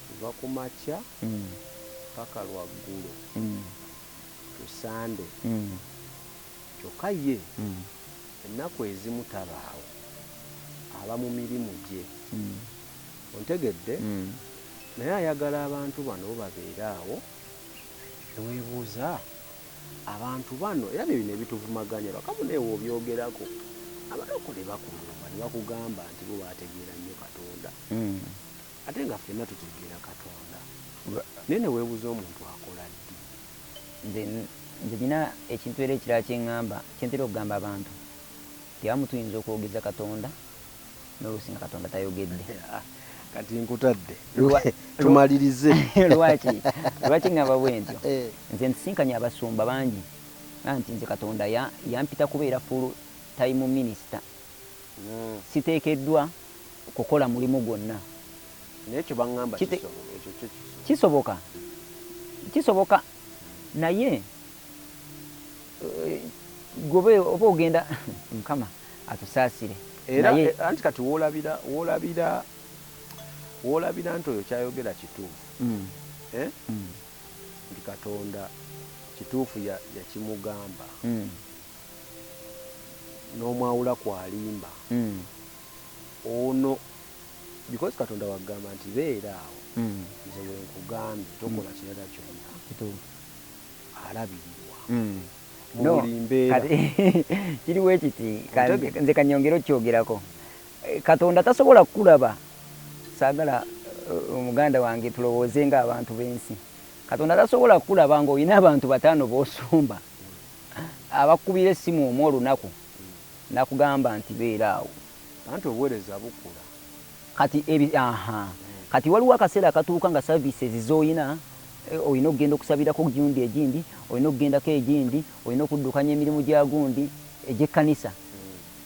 [SPEAKER 2] kuva ku makya paka lwaggulo ku Sande, kyokka ye ennaku ezimu tabaawo, aba mu mirimu gye. Ontegedde? Naye ayagala abantu bano bo babeere awo. Neweebuuza abantu bano, era bye bino ebituvumaganya bakamu neewe obyogerako. Abalokole bakulumba ne bakugamba nti bo bategeera nnyo Katonda. Ate nga ffenna tutegeera Katonda, naye ne weebuuza omuntu akola ddi?
[SPEAKER 1] Nze nina ekintu era ekirala kyeŋŋamba, kyentera okugamba abantu nti abamu tuyinza okwogeza Katonda n'oluusi nga Katonda tayogedde.
[SPEAKER 2] Kati nkutadde tumalirize.
[SPEAKER 1] Lwaki ŋŋamba bwe ntyo? Nze nsisinkanye abasumba bangi nti nze Katonda yampita kubeera full time minister. Siteekeddwa kukola mulimu gwonna.
[SPEAKER 2] Naye ekyo baŋŋamba
[SPEAKER 1] kisoboka. Kisoboka naye gobe oba ogenda Mukama atusaasire.
[SPEAKER 2] Era anti kati w'olabira nti oyo kyayogera kituufu. Nti Katonda kituufu yakimugamba. N'omwawula kwalimba. Ono because Katonda wagamba nti beera awo, nze we nkugambye tokola kirala kyonna. Alabirirwa. Mu buli mbeera.
[SPEAKER 1] Kiriwo ekiti, nze kanyongere okukyogerako. Katonda tasobola kukulaba. Saagala omuganda wange tulowooze ng'abantu b'ensi. Katonda tasobola kukulaba ng'olina abantu 5 b'osumba abakubira essimu omu olunaku nakugamba nti beera awo.
[SPEAKER 2] Anti obuweereza bukula.
[SPEAKER 1] Kati kati waliwo akaseera akatuuka nga services z'olina, olina okugenda okusabirako gundi egindi, olina okugendako egindi, olina okuddukanya emirimu gya gundi egy'ekkanisa.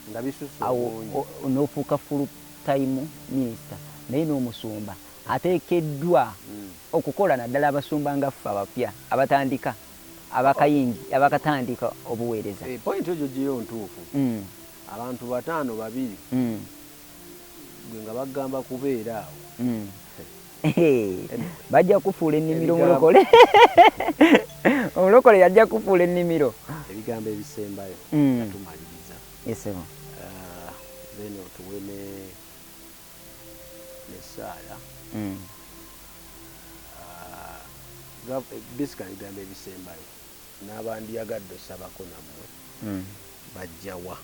[SPEAKER 2] Nga bisusse
[SPEAKER 1] obungi. N'ofuuka full time minister. Naye n'omusumba ateekeddwa okukola, naddala abasumba nga ffe abapya abatandika, abakayingi abakatandika obuweereza.
[SPEAKER 2] Point egyo giyo ntuufu. Abantu 5 2 gwe nga bagamba kubeera awo.
[SPEAKER 1] Bajja kufuula ennimiro omulokole. Omulokole yajja kufuula ennimiro.
[SPEAKER 2] Ebigambo ebisembayo nga tumaliriza.
[SPEAKER 1] Yes, sir.
[SPEAKER 2] Then otuwe n'essaala. Basically ebigambo ebisembayo n'abandyagadde osabako nammwe bajjawa?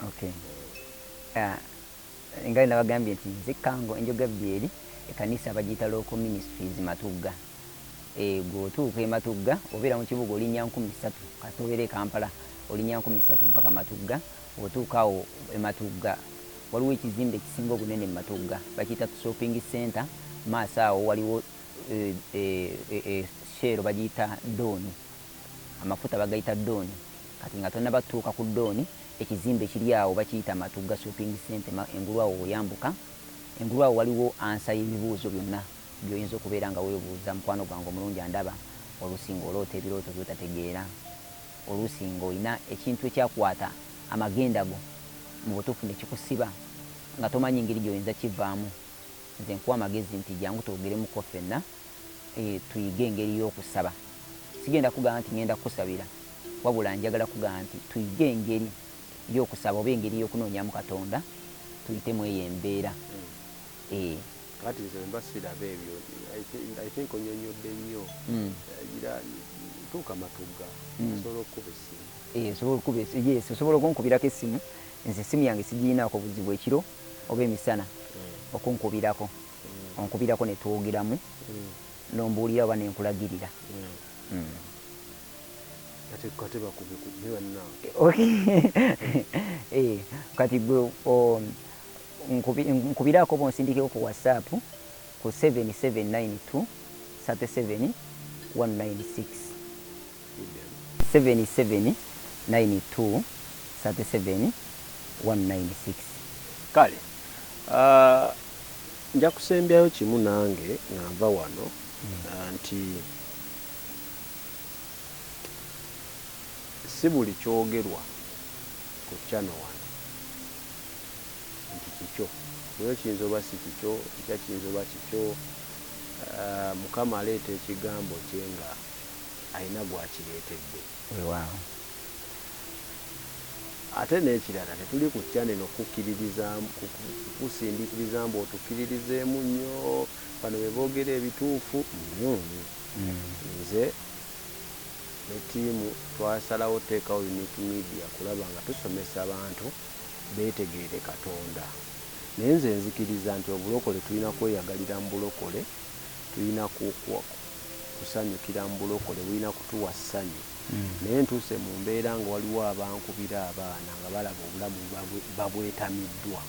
[SPEAKER 1] Okay. Nga nabagambye nti nze Kango Enjo Gabriel, ekkanisa bagiyita Local Ministries Matugga. Bw'otuuka e Matugga obeera mu kibuga olinnya 3000, kasita obeera e Kampala olinnya 3000 mpaka Matugga. Bw'otuuka awo e Matugga waliwo ekizimbe ekisinga obunene mu Matugga, bakiyita shopping center. Maaso awo waliwo Shell bagiyita Dawn, amafuta bagayita Dawn. Kati nga tonnaba tutuuka ku Dawn, ekizimbe kiri awo bakiyita Matugga shopping center. Engulu awo oyambuka engulu awo waliwo answer y'ebibuuzo byonna by'oyinza okubeera nga weebuuza. Mukwano gwange omulungi andaba, oluusi ng'oloota ebirooto by'otategeera, oluusi ng'olina ekintu ekyakwata amagenda go mu butuufu ne kikusiba nga tomanyi ngeri gy'oyinza kivaamu, nze nkuwa amagezi nti jangu twogeremuko ffenna, tuyige engeri y'okusaba. Sigenda kugamba nti ngenda kukusabira, wabula njagala kugamba nti tuyige engeri y'okusaba oba engeri y'okunoonyamu Katonda, tuyitemu eyo embeera.
[SPEAKER 2] Kati nze mba siraba ebyo, I think onyonyodde nnyo. Gira tuuka Matugga, osobola okukuba essimu.
[SPEAKER 1] Yes, osobola okunkubirako essimu. Nze essimu yange sigiyinaako buzibu ekiro oba emisana okunkubirako. Onkubirako ne twogeramu, nombuulira oba nenkulagirira.
[SPEAKER 2] Kati bakube ku bannange.
[SPEAKER 1] Kati gwe nkubirako bonsindikeko ku WhatsApp ku 7792 37 196, 7792 37 196.
[SPEAKER 2] Kale nja kusembyayo kimu nange nga nva wano, nti si buli kyogerwa ku channel wano nti kikyo. Leero kiyinza oba si kikyo, enkya kiyinza oba kikyo. Mukama aleeta ekigambo kye nga alina gwakireetedde.
[SPEAKER 1] Weewaawo.
[SPEAKER 2] Ate n'ekirala, tetuli ku channel eno kukusindiikiriza mbu otukkiririzeemu nnyo, bano be boogera ebituufu. Nze ne ttiimu twasalawo oteekawo Unique Media kulaba nga tusomesa abantu beetegeere Katonda. Naye nze nzikiriza nti obulokole tulina kweyagalira mu bulokole, tulina kusanyukira mu bulokole, bulina kutuwa ssanyu. Naye ntuuse mu mbeera nga waliwo abankubira abaana nga balaba obulamu babwetamiddwa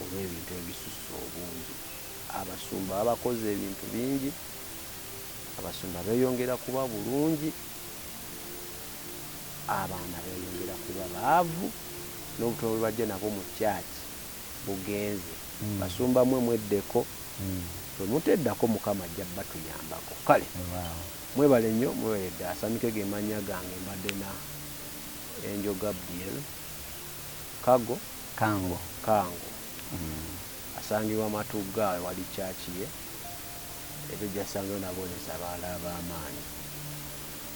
[SPEAKER 2] olw'ebintu ebisusse obungi. Abasumba babakoze ebintu bingi, abasumba beeyongera kuba bulungi, abaana beeyongera kuba baavu, n'obutono bwe bajja nabwo mu kyaki bugenze. Basumba mwe mweddeko, bwe muteddako Mukama ajja batuyambako. Kale mwebale nnyo, mwebale ddala. Asamike ge mannya gange, mbadde na Angel Gabriel Kago
[SPEAKER 1] Kango.
[SPEAKER 2] Kango. Asangibwa Matugga, wali kyaki ye era ojjasangayo n'abaweereza abalala ab'amaanyi.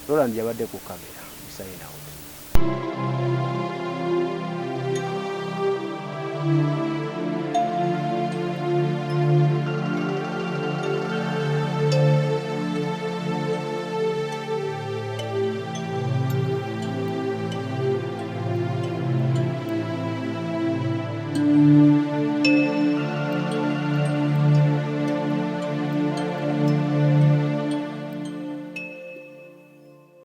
[SPEAKER 2] Roland yabadde ku kamera. We sign out.